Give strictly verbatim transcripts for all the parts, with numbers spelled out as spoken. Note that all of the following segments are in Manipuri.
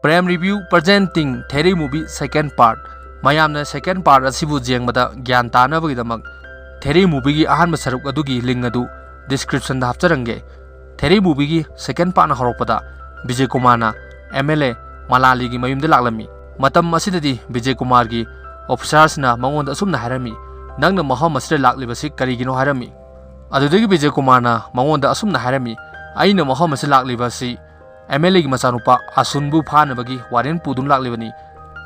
Prem Review presenting Theri Movie second part. ꯃꯌꯥꯝꯅ second part ꯑꯁꯤꯕꯨ ꯌꯦꯡꯕꯗ ꯒ꯭ꯌꯥꯟ ꯇꯥꯅꯕꯒꯤꯗꯃꯛ Theri Movieꯒꯤ ꯑꯍꯥꯟꯕ ꯁꯔꯨꯛ ꯑꯗꯨꯒꯤ link ꯑꯗꯨ descriptionꯗ ꯍꯥꯞꯆꯔꯝꯒꯦ꯫ Theri Movieꯒꯤ second partꯅ ꯍꯧꯔꯛꯄꯗ ꯕꯤꯖꯦ ꯀꯨꯃꯥꯔꯅ MLA ꯃꯂꯥꯂꯤꯒꯤ ꯃꯌꯨꯝꯗ ꯂꯥꯛꯂꯝꯃꯤ꯫ ꯃꯇꯝ ꯑꯁꯤꯗꯗꯤ ꯕꯤꯖꯦ ꯀꯨꯃꯥꯔꯒꯤ officerꯁꯤꯅ ꯃꯉꯣꯟꯗ ꯑꯁꯨꯝꯅ ꯍꯥꯏꯔꯝꯃꯤ, "ꯅꯪꯅ ꯃꯐꯝ ꯑꯁꯤꯗ ꯂꯥꯛꯂꯤꯕꯁꯤ ꯀꯔꯤꯒꯤꯅꯣ?" ꯍꯥꯏꯔꯝꯃꯤ꯫ ꯑꯗꯨꯗꯒꯤ ꯕꯤꯖꯦ ꯀꯨꯃꯥꯔꯅ ꯃꯉꯣꯟꯗ ꯑꯁꯨꯝꯅ ꯍꯥꯏꯔꯝꯃꯤ, "ꯑꯩꯅ ꯃꯐꯝ ꯑꯁꯤꯗ ꯂꯥꯛꯂꯤꯕ ꯑꯁꯤ MLAꯒꯤ ꯃꯆꯥꯅꯨꯄꯥ ꯑꯁꯨꯟꯕꯨ ꯐꯥꯅꯕꯒꯤ warrant ꯄꯨꯗꯨꯅ ꯂꯥꯛꯂꯤꯕꯅꯤ꯫"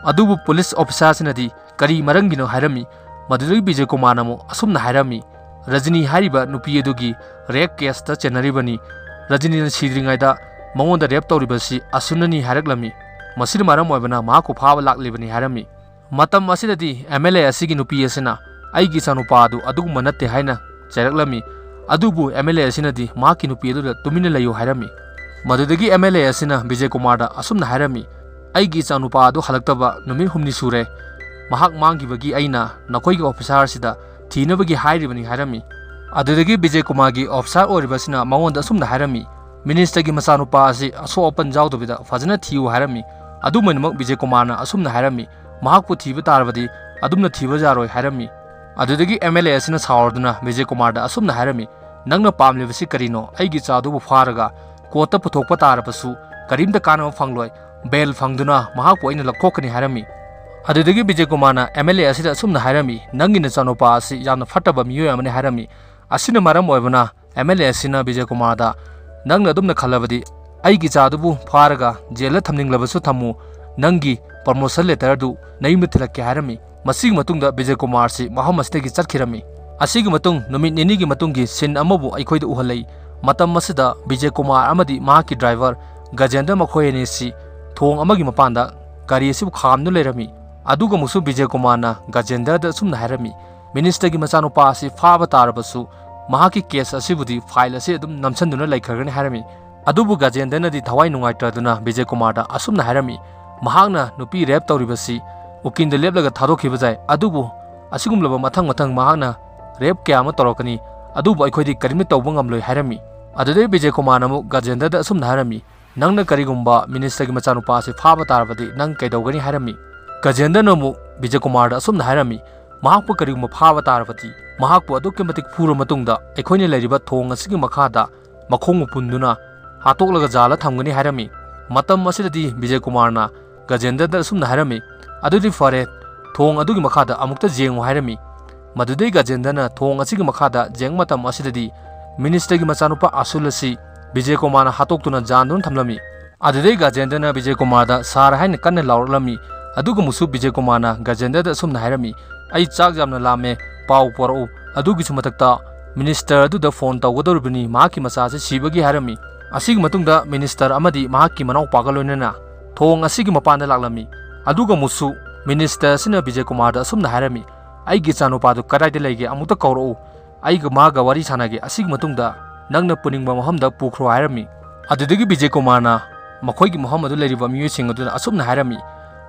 ꯑꯗꯨꯕꯨ police officerꯁꯤꯅꯗꯤ ꯀꯔꯤ ꯃꯔꯝꯒꯤꯅꯣ ꯍꯥꯏꯔꯝꯃꯤ꯫ ꯃꯗꯨꯗꯒꯤ ꯕꯤꯖꯦ ꯀꯨꯃꯥꯔꯅ ꯑꯃꯨꯛ ꯑꯁꯨꯝꯅ ꯍꯥꯏꯔꯝꯃꯤ, "ꯔꯖꯅꯤ ꯍꯥꯏꯔꯤꯕ ꯅꯨꯄꯤ ꯑꯗꯨꯒꯤ rape caseꯇ ꯆꯦꯟꯅꯔꯤꯕꯅꯤ꯫ ꯔꯖꯅꯤꯅ ꯁꯤꯗ꯭ꯔꯤꯉꯩꯗ ꯃꯉꯣꯟꯗ rape ꯇꯧꯔꯤꯕꯁꯤ ꯑꯁꯨꯟꯅꯅꯤ ꯍꯥꯏꯔꯛꯂꯝꯃꯤ꯫ ꯃꯁꯤꯅ ꯃꯔꯝ ꯑꯣꯏꯕꯅ ꯃꯍꯥꯛꯄꯨ ꯐꯥꯕ ꯂꯥꯛꯂꯤꯕꯅꯤ" ꯍꯥꯏꯔꯝꯃꯤ꯫ ꯃꯇꯝ ꯑꯁꯤꯗꯗꯤ MLA ꯑꯁꯤꯒꯤ ꯅꯨꯄꯤ ꯑꯁꯤꯅ, "ꯑꯩꯒꯤ ꯏꯆꯥꯅꯨꯄꯥ ꯑꯗꯨ ꯑꯗꯨꯒꯨꯝꯕ ꯅꯠꯇꯦ" ꯍꯥꯏꯅ ꯆꯩꯔꯛꯂꯝꯃꯤ꯫ ꯑꯗꯨꯕꯨ MLA ꯑꯁꯤꯅꯗꯤ ꯃꯍꯥꯛꯀꯤ ꯅꯨꯄꯤ ꯑꯗꯨꯗ ꯇꯨꯃꯤꯟꯅ ꯂꯩꯌꯨ ꯍꯥꯏꯔꯝꯃꯤ꯫ ꯃꯗꯨꯗꯒꯤ MLA ꯑꯁꯤꯅ ꯕꯤꯖꯦ ꯀꯨꯃꯥꯔꯗ ꯑꯁꯨꯝꯅ ꯍꯥꯏꯔꯝꯃꯤ, "ꯑꯩꯒꯤ ꯏꯆꯥꯅꯨꯄꯥ ꯑꯗꯨ ꯍꯜꯂꯛꯇꯕ ꯅꯨꯃꯤꯠ ꯍꯨꯝꯅꯤ ꯁꯨꯔꯦ꯫ ꯃꯍꯥꯛ ꯃꯥꯡꯈꯤꯕꯒꯤ ꯑꯩꯅ ꯅꯈꯣꯏꯒꯤ officerꯁꯤꯗ ꯊꯤꯅꯕꯒꯤ ꯍꯥꯏꯔꯤꯕꯅꯤ" ꯍꯥꯏꯔꯝꯃꯤ꯫ ꯑꯗꯨꯗꯒꯤ ꯕꯤꯖꯦ ꯀꯨꯃꯥꯔꯒꯤ officer ꯑꯣꯏꯔꯤꯕꯁꯤꯅ ꯃꯉꯣꯟꯗ ꯑꯁꯨꯝꯅ ꯍꯥꯏꯔꯝꯃꯤ, "ministerꯒꯤ ꯃꯆꯥꯅꯨꯄꯥ ꯑꯁꯤ ꯑꯁꯣꯛ ꯑꯄꯟ ꯌꯥꯎꯗꯕꯤꯗ ꯐꯖꯅ ꯊꯤꯌꯨ" ꯍꯥꯏꯔꯝꯃꯤ꯫ ꯑꯗꯨꯝ ꯑꯣꯏꯅꯃꯛ ꯕꯤꯖꯦ ꯀꯨꯃꯥꯔꯅ ꯑꯁꯨꯝꯅ ꯍꯥꯏꯔꯝꯃꯤ, "ꯃꯍꯥꯛꯄꯨ ꯊꯤꯕ ꯇꯥꯔꯕꯗꯤ ꯑꯗꯨꯝꯅ ꯊꯤꯕ ꯌꯥꯔꯣꯏ" ꯍꯥꯏꯔꯝꯃꯤ꯫ ꯑꯗꯨꯗꯒꯤ MLA ꯑꯁꯤꯅ ꯁꯥꯎꯔꯗꯨꯅ ꯕꯤꯖꯦ ꯀꯨꯃꯥꯔꯗ ꯑꯁꯨꯝꯅ ꯍꯥꯏꯔꯝꯃꯤ, "ꯅꯪꯅ ꯄꯥꯝꯂꯤꯕꯁꯤ ꯀꯔꯤꯅꯣ? ꯑꯩꯒꯤ ꯏꯆꯥꯗꯨꯕꯨ ꯐꯥꯔꯒ courtꯇ ꯄꯨꯊꯣꯛꯄ ꯇꯥꯔꯕꯁꯨ ꯀꯔꯤꯝꯇ ꯀꯥꯟꯅꯕ ꯐꯪꯂꯣꯏ, bail ꯐꯪꯗꯨꯅ ꯃꯍꯥꯛꯄꯨ ꯑꯩꯅ ꯂꯧꯊꯣꯛꯀꯅꯤ" ꯍꯥꯏꯔꯝꯃꯤ꯫ ꯑꯗꯨꯗꯒꯤ ꯕꯤꯖꯦ ꯀꯨꯃꯥꯔꯅ MLA ꯑꯁꯤꯗ ꯑꯁꯨꯝꯅ ꯍꯥꯏꯔꯝꯃꯤ, "ꯅꯪꯒꯤ ꯅꯆꯥꯅꯨꯄꯥ ꯑꯁꯤ ꯌꯥꯝꯅ ꯐꯠꯇꯕ ꯃꯤꯑꯣꯏ ꯑꯃꯅꯤ" ꯍꯥꯏꯔꯝꯃꯤ꯫ ꯑꯁꯤꯅ ꯃꯔꯝ ꯑꯣꯏꯕꯅ MLA ꯑꯁꯤꯅ ꯕꯤꯖꯦ ꯀꯨꯃꯥꯔꯗ, "ꯅꯪꯅ ꯑꯗꯨꯝꯅ ꯈꯜꯂꯕꯗꯤ ꯑꯩꯒꯤ ꯏꯆꯥꯗꯨꯕꯨ ꯐꯥꯔꯒ jailꯗ ꯊꯝꯅꯤꯡꯂꯕꯁꯨ ꯊꯝꯃꯨ, ꯅꯪꯒꯤ promotion letterꯗꯨ ꯅꯌꯨꯝꯗ ꯊꯤꯜꯂꯛꯀꯦ" ꯍꯥꯏꯔꯝꯃꯤ꯫ ꯃꯁꯤꯒꯤ ꯃꯇꯨꯡꯗ ꯕꯤꯖꯦ ꯀꯨꯃꯥꯔꯁꯤ ꯃꯐꯝ ꯑꯁꯤꯗꯒꯤ ꯆꯠꯈꯤꯔꯝꯃꯤ꯫ ꯑꯁꯤꯒꯤ ꯃꯇꯨꯡ ꯅꯨꯃꯤꯠ ꯅꯤꯅꯤꯒꯤ ꯃꯇꯨꯡꯒꯤ scene ꯑꯃꯕꯨ ꯑꯩꯈꯣꯏꯗ ꯎꯍꯜꯂꯛꯏ꯫ ꯃꯇꯝ ꯑꯁꯤꯗ ꯕꯤꯖꯦ ꯀꯨꯃꯥꯔ ꯑꯃꯗꯤ ꯃꯍꯥꯛꯀꯤ driver ꯒꯖꯦꯟꯗ꯭ꯔ ꯃꯈꯣꯏ ꯑꯅꯤꯁꯤ ꯊꯣꯡ ꯑꯃꯒꯤ ꯃꯄꯥꯟꯗ ꯒꯥꯔꯤ ꯑꯁꯤꯕꯨ ꯈꯥꯝꯗꯨꯅ ꯂꯩꯔꯝꯃꯤ꯫ ꯑꯗꯨꯒ ꯑꯃꯨꯛꯁꯨ ꯕꯤꯖꯦ ꯀꯨꯃꯥꯔꯅ ꯒꯖꯦꯟꯗ꯭ꯔꯗ ꯑꯁꯨꯝꯅ ꯍꯥꯏꯔꯝꯃꯤ, "ministerꯒꯤ ꯃꯆꯥꯅꯨꯄꯥ ꯑꯁꯤ ꯐꯥꯕ ꯇꯥꯔꯕꯁꯨ ꯃꯍꯥꯛꯀꯤ case ꯑꯁꯤꯕꯨꯗꯤ file ꯑꯁꯤ ꯑꯗꯨꯝ ꯅꯝꯁꯤꯟꯗꯨꯅ ꯂꯩꯈ꯭ꯔꯒꯅꯤ" ꯍꯥꯏꯔꯝꯃꯤ꯫ ꯑꯗꯨꯕꯨ ꯒꯖꯦꯟꯗ꯭ꯔꯅꯗꯤ ꯊꯋꯥꯏ ꯅꯨꯡꯉꯥꯏꯇ꯭ꯔꯗꯨꯅ ꯕꯤꯖꯦ ꯀꯨꯃꯥꯔꯗ ꯑꯁꯨꯝꯅ ꯍꯥꯏꯔꯝꯃꯤ, "ꯃꯍꯥꯛꯅ ꯅꯨꯄꯤ rape ꯇꯧꯔꯤꯕꯁꯤ ꯎꯀꯤꯜꯗ ꯂꯦꯞꯂꯒ ꯊꯥꯗꯣꯛꯈꯤꯕ ꯌꯥꯏ, ꯑꯗꯨꯕꯨ ꯑꯁꯤꯒꯨꯝꯂꯕ ꯃꯊꯪ ꯃꯊꯪ ꯃꯍꯥꯛꯅ rape ꯀꯌꯥ ꯑꯃ ꯇꯧꯔꯛꯀꯅꯤ, ꯑꯗꯨꯕꯨ ꯑꯩꯈꯣꯏꯗꯤ ꯀꯔꯤꯝꯇ ꯇꯧꯕ ꯉꯝꯂꯣꯏ" ꯍꯥꯏꯔꯝꯃꯤ꯫ ꯑꯗꯨꯗꯩ ꯕꯤꯖꯦ ꯀꯨꯃꯥꯔꯅ ꯑꯃꯨꯛ ꯒꯖꯦꯟꯗ꯭ꯔꯗ ꯑꯁꯨꯝꯅ ꯍꯥꯏꯔꯝꯃꯤ, "ꯅꯪꯅ ꯀꯔꯤꯒꯨꯝꯕ ꯃꯤꯅꯤꯁꯇꯔꯒꯤ ꯃꯆꯥꯅꯨꯄꯥ ꯑꯁꯤ ꯐꯥꯕ ꯇꯥꯔꯕꯗꯤ ꯅꯪ ꯀꯩꯗꯧꯒꯅꯤ?" ꯍꯥꯏꯔꯝꯃꯤ꯫ ꯒꯖꯦꯟꯗ꯭ꯔꯅ ꯑꯃꯨꯛ ꯕꯤꯖꯦ ꯀꯨꯃꯥꯔꯗ ꯑꯁꯨꯝꯅ ꯍꯥꯏꯔꯝꯃꯤ, "ꯃꯍꯥꯛꯄꯨ ꯀꯔꯤꯒꯨꯝꯕ ꯐꯥꯕ ꯇꯥꯔꯕꯗꯤ ꯃꯍꯥꯛꯄꯨ ꯑꯗꯨꯛꯀꯤ ꯃꯇꯤꯛ ꯐꯨꯔ ꯃꯇꯨꯡꯗ ꯑꯩꯈꯣꯏꯅ ꯂꯩꯔꯤꯕ ꯊꯣꯡ ꯑꯁꯤꯒꯤ ꯃꯈꯥꯗ ꯃꯈꯣꯡꯕꯨ ꯄꯨꯟꯗꯨꯅ ꯍꯥꯠꯇꯣꯛꯂꯒ ꯖꯥꯜꯂ ꯊꯝꯒꯅꯤ" ꯍꯥꯏꯔꯝꯃꯤ꯫ ꯃꯇꯝ ꯑꯁꯤꯗꯗꯤ ꯕꯤꯖꯦ ꯀꯨꯃꯥꯔꯅ ꯒꯖꯦꯟꯗ꯭ꯔꯗ ꯑꯁꯨꯝꯅ ꯍꯥꯏꯔꯝꯃꯤ, "ꯑꯗꯨꯗꯤ ꯐꯔꯦ, ꯊꯣꯡ ꯑꯗꯨꯒꯤ ꯃꯈꯥꯗ ꯑꯃꯨꯛꯇ ꯌꯦꯡꯉꯨ" ꯍꯥꯏꯔꯝꯃꯤ꯫ ꯃꯗꯨꯗꯩ ꯒꯖꯦꯟꯗ꯭ꯔꯅ ꯊꯣꯡ ꯑꯁꯤꯒꯤ ꯃꯈꯥꯗ ꯌꯦꯡꯕ ꯃꯇꯝ ꯑꯁꯤꯗꯗꯤ ꯃꯤꯅꯤꯁꯇꯔꯒꯤ ꯃꯆꯥꯅꯨꯄꯥ ꯑꯁꯨꯜ ꯑꯁꯤ ꯕꯤꯖꯦ ꯀꯨꯃꯥꯔꯅ ꯍꯥꯠꯇꯣꯛꯇꯨꯅ ꯖꯥꯟꯗꯨꯅ ꯊꯝꯂꯝꯃꯤ꯫ ꯑꯗꯨꯗꯩ ꯒꯖꯦꯟꯗ꯭ꯔꯅ ꯕꯤꯖꯦ ꯀꯨꯃꯥꯔꯗ "ꯁꯥꯔ" ꯍꯥꯏꯅ ꯀꯟꯅ ꯂꯥꯎꯔꯛꯂꯝꯃꯤ꯫ ꯑꯗꯨꯒ ꯑꯃꯨꯛꯁꯨ ꯕꯤꯖꯦ ꯀꯨꯃꯥꯔꯅ ꯒꯖꯦꯟꯗ꯭ꯔꯗ ꯑꯁꯨꯝꯅ ꯍꯥꯏꯔꯝꯃꯤ, "ꯑꯩ ꯆꯥꯛ ꯌꯥꯝꯅ ꯂꯥꯝꯃꯦ, ꯄꯥꯎ ꯄꯨꯔꯛꯎ꯫ ꯑꯗꯨꯒꯤꯁꯨ ꯃꯊꯛꯇ ꯃꯤꯅꯤꯁꯇꯔ ꯑꯗꯨꯗ ꯐꯣꯟ ꯇꯧꯒꯗꯧꯔꯤꯕꯅꯤ, ꯃꯍꯥꯛꯀꯤ ꯃꯆꯥꯁꯤ ꯁꯤꯕꯒꯤ" ꯍꯥꯏꯔꯝꯃꯤ꯫ ꯑꯁꯤꯒꯤ ꯃꯇꯨꯡꯗ ꯃꯤꯅꯤꯁꯇꯔ ꯑꯃꯗꯤ ꯃꯍꯥꯛꯀꯤ ꯃꯅꯥꯎꯄꯥꯒ ꯂꯣꯏꯅꯅ ꯊꯣꯡ ꯑꯁꯤꯒꯤ ꯃꯄꯥꯟꯗ ꯂꯥꯛꯂꯝꯃꯤ꯫ ꯑꯗꯨꯒ ꯑꯃꯨꯛꯁꯨ ꯃꯤꯅꯤꯁꯇꯔ ꯑꯁꯤꯅ ꯕꯤꯖꯦ ꯀꯨꯃꯥꯔꯗ ꯑꯁꯨꯝꯅ ꯍꯥꯏꯔꯝꯃꯤ, "ꯑꯩꯒꯤ ꯏꯆꯥꯅꯨꯄꯥꯗꯨ ꯀꯗꯥꯏꯗ ꯂꯩꯒꯦ? ꯑꯃꯨꯛꯇ ꯀꯧꯔꯛꯎ꯫ ꯑꯩꯒ ꯃꯥꯒ ꯋꯥꯔꯤ ꯁꯥꯟꯅꯒꯦ꯫ ꯑꯁꯤꯒꯤ ꯃꯇꯨꯡꯗ ꯅꯪꯅ ꯄꯨꯅꯤꯡꯕ ꯃꯐꯝꯗ ꯄꯨꯈ꯭ꯔꯣ" ꯍꯥꯏꯔꯝꯃꯤ꯫ ꯑꯗꯨꯗꯒꯤ ꯕꯤꯖꯦ ꯀꯨꯃꯥꯔꯅ ꯃꯈꯣꯏꯒꯤ ꯃꯐꯝ ꯑꯗꯨ ꯂꯩꯔꯤꯕ ꯃꯤꯑꯣꯏꯁꯤꯡ ꯑꯗꯨꯗ ꯑꯁꯨꯝꯅ ꯍꯥꯏꯔꯝꯃꯤ,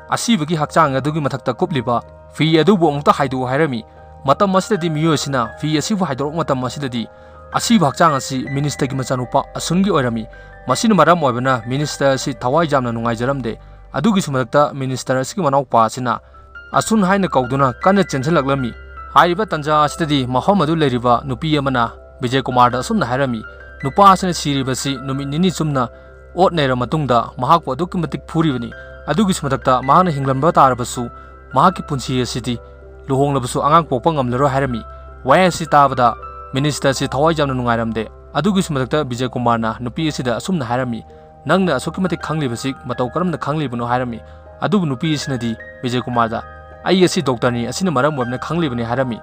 "ꯑꯁꯤꯕꯒꯤ ꯍꯛꯆꯥꯡ ꯑꯗꯨꯒꯤ ꯃꯊꯛꯇ ꯀꯨꯞꯂꯤꯕ ꯐꯤ ꯑꯗꯨꯕꯨ ꯑꯃꯨꯛꯇ ꯍꯥꯏꯗꯣꯛꯎ" ꯍꯥꯏꯔꯝꯃꯤ꯫ ꯃꯇꯝ ꯑꯁꯤꯗꯗꯤ ꯃꯤꯑꯣꯏ ꯑꯁꯤꯅ ꯐꯤ ꯑꯁꯤꯕꯨ ꯍꯥꯏꯗꯣꯔꯛꯄ ꯃꯇꯝ ꯑꯁꯤꯗꯗꯤ ꯑꯁꯤꯕ ꯍꯛꯆꯥꯡ ꯑꯁꯤ ꯃꯤꯅꯤꯁꯇꯔꯒꯤ ꯃꯆꯥꯅꯨꯄꯥ ꯑꯁꯨꯟꯒꯤ ꯑꯣꯏꯔꯝꯃꯤ꯫ ꯃꯁꯤꯅ ꯃꯔꯝ ꯑꯣꯏꯕꯅ ꯃꯤꯅꯤꯁꯇꯔ ꯑꯁꯤ ꯊꯋꯥꯏ ꯌꯥꯝꯅ ꯅꯨꯡꯉꯥꯏꯖꯔꯝꯗꯦ꯫ ꯑꯗꯨꯒꯤꯁꯨ ꯃꯊꯛꯇ ꯃꯤꯅꯤꯁꯇꯔ ꯑꯁꯤꯒꯤ ꯃꯅꯥꯎꯄꯥ ꯑꯁꯤꯅ ꯑꯁꯨꯟ ꯍꯥꯏꯅ ꯀꯧꯗꯨꯅ ꯀꯟꯅ ꯆꯦꯟꯁꯤꯜꯂꯛꯂꯝꯃꯤ꯫ ꯍꯥꯏꯔꯤꯕ ꯇꯥꯟꯖꯥ ꯑꯁꯤꯗꯗꯤ ꯃꯐꯝ ꯑꯗꯨ ꯂꯩꯔꯤꯕ ꯅꯨꯄꯤ ꯑꯃꯅ ꯕꯤꯖꯦ ꯀꯨꯃꯥꯔꯗ ꯑꯁꯨꯝꯅ ꯍꯥꯏꯔꯝꯃꯤ, "ꯅꯨꯄꯥ ꯑꯁꯤꯅ ꯁꯤꯔꯤꯕꯁꯤ ꯅꯨꯃꯤꯠ ꯅꯤꯅꯤ ꯆꯨꯝꯅ ꯑꯣꯠ ꯅꯩꯔ ꯃꯇꯨꯡꯗ ꯃꯍꯥꯛꯄꯨ ꯑꯗꯨꯛꯀꯤ ꯃꯇꯤꯛ ꯐꯨꯔꯤꯕꯅꯤ꯫ ꯑꯗꯨꯒꯤꯁꯨ ꯃꯊꯛꯇ ꯃꯍꯥꯛꯅ ꯍꯤꯡꯂꯝꯕ ꯇꯥꯔꯕꯁꯨ ꯃꯍꯥꯛꯀꯤ ꯄꯨꯟꯁꯤ ꯑꯁꯤꯗꯤ ꯂꯨꯍꯣꯡꯂꯕꯁꯨ ꯑꯉꯥꯡ ꯄꯣꯛꯄ ꯉꯝꯂꯔꯣꯏ" ꯍꯥꯏꯔꯝꯃꯤ꯫ ꯋꯥꯍꯩ ꯑꯁꯤ ꯇꯥꯕꯗ ꯃꯤꯅꯤꯁꯇꯔ ꯑꯁꯤ ꯊꯋꯥꯏ ꯌꯥꯝꯅ ꯅꯨꯡꯉꯥꯏꯔꯝꯗꯦ꯫ ꯑꯗꯨꯒꯤꯁꯨ ꯃꯊꯛꯇ ꯕꯤꯖꯦ ꯀꯨꯃꯥꯔꯅ ꯅꯨꯄꯤ ꯑꯁꯤꯗ ꯑꯁꯨꯝꯅ ꯍꯥꯏꯔꯝꯃꯤ, "ꯅꯪꯅ ꯑꯁꯨꯛꯀꯤ ꯃꯇꯤꯛ ꯈꯪꯂꯤꯕꯁꯤ ꯃꯇꯧ ꯀꯔꯝꯅ ꯈꯪꯂꯤꯕꯅꯣ?" ꯍꯥꯏꯔꯝꯃꯤ꯫ ꯑꯗꯨꯕꯨ ꯅꯨꯄꯤ ꯑꯁꯤꯅꯗꯤ ꯕꯤꯖꯦ ꯀꯨꯃꯥꯔꯗ, "ꯑꯩ ꯑꯁꯤ ꯗꯣꯛꯇꯔꯅꯤ, ꯑꯁꯤꯅ ꯃꯔꯝ ꯑꯣꯏꯕꯅ ꯈꯪꯂꯤꯕꯅꯤ" ꯍꯥꯏꯔꯝꯃꯤ꯫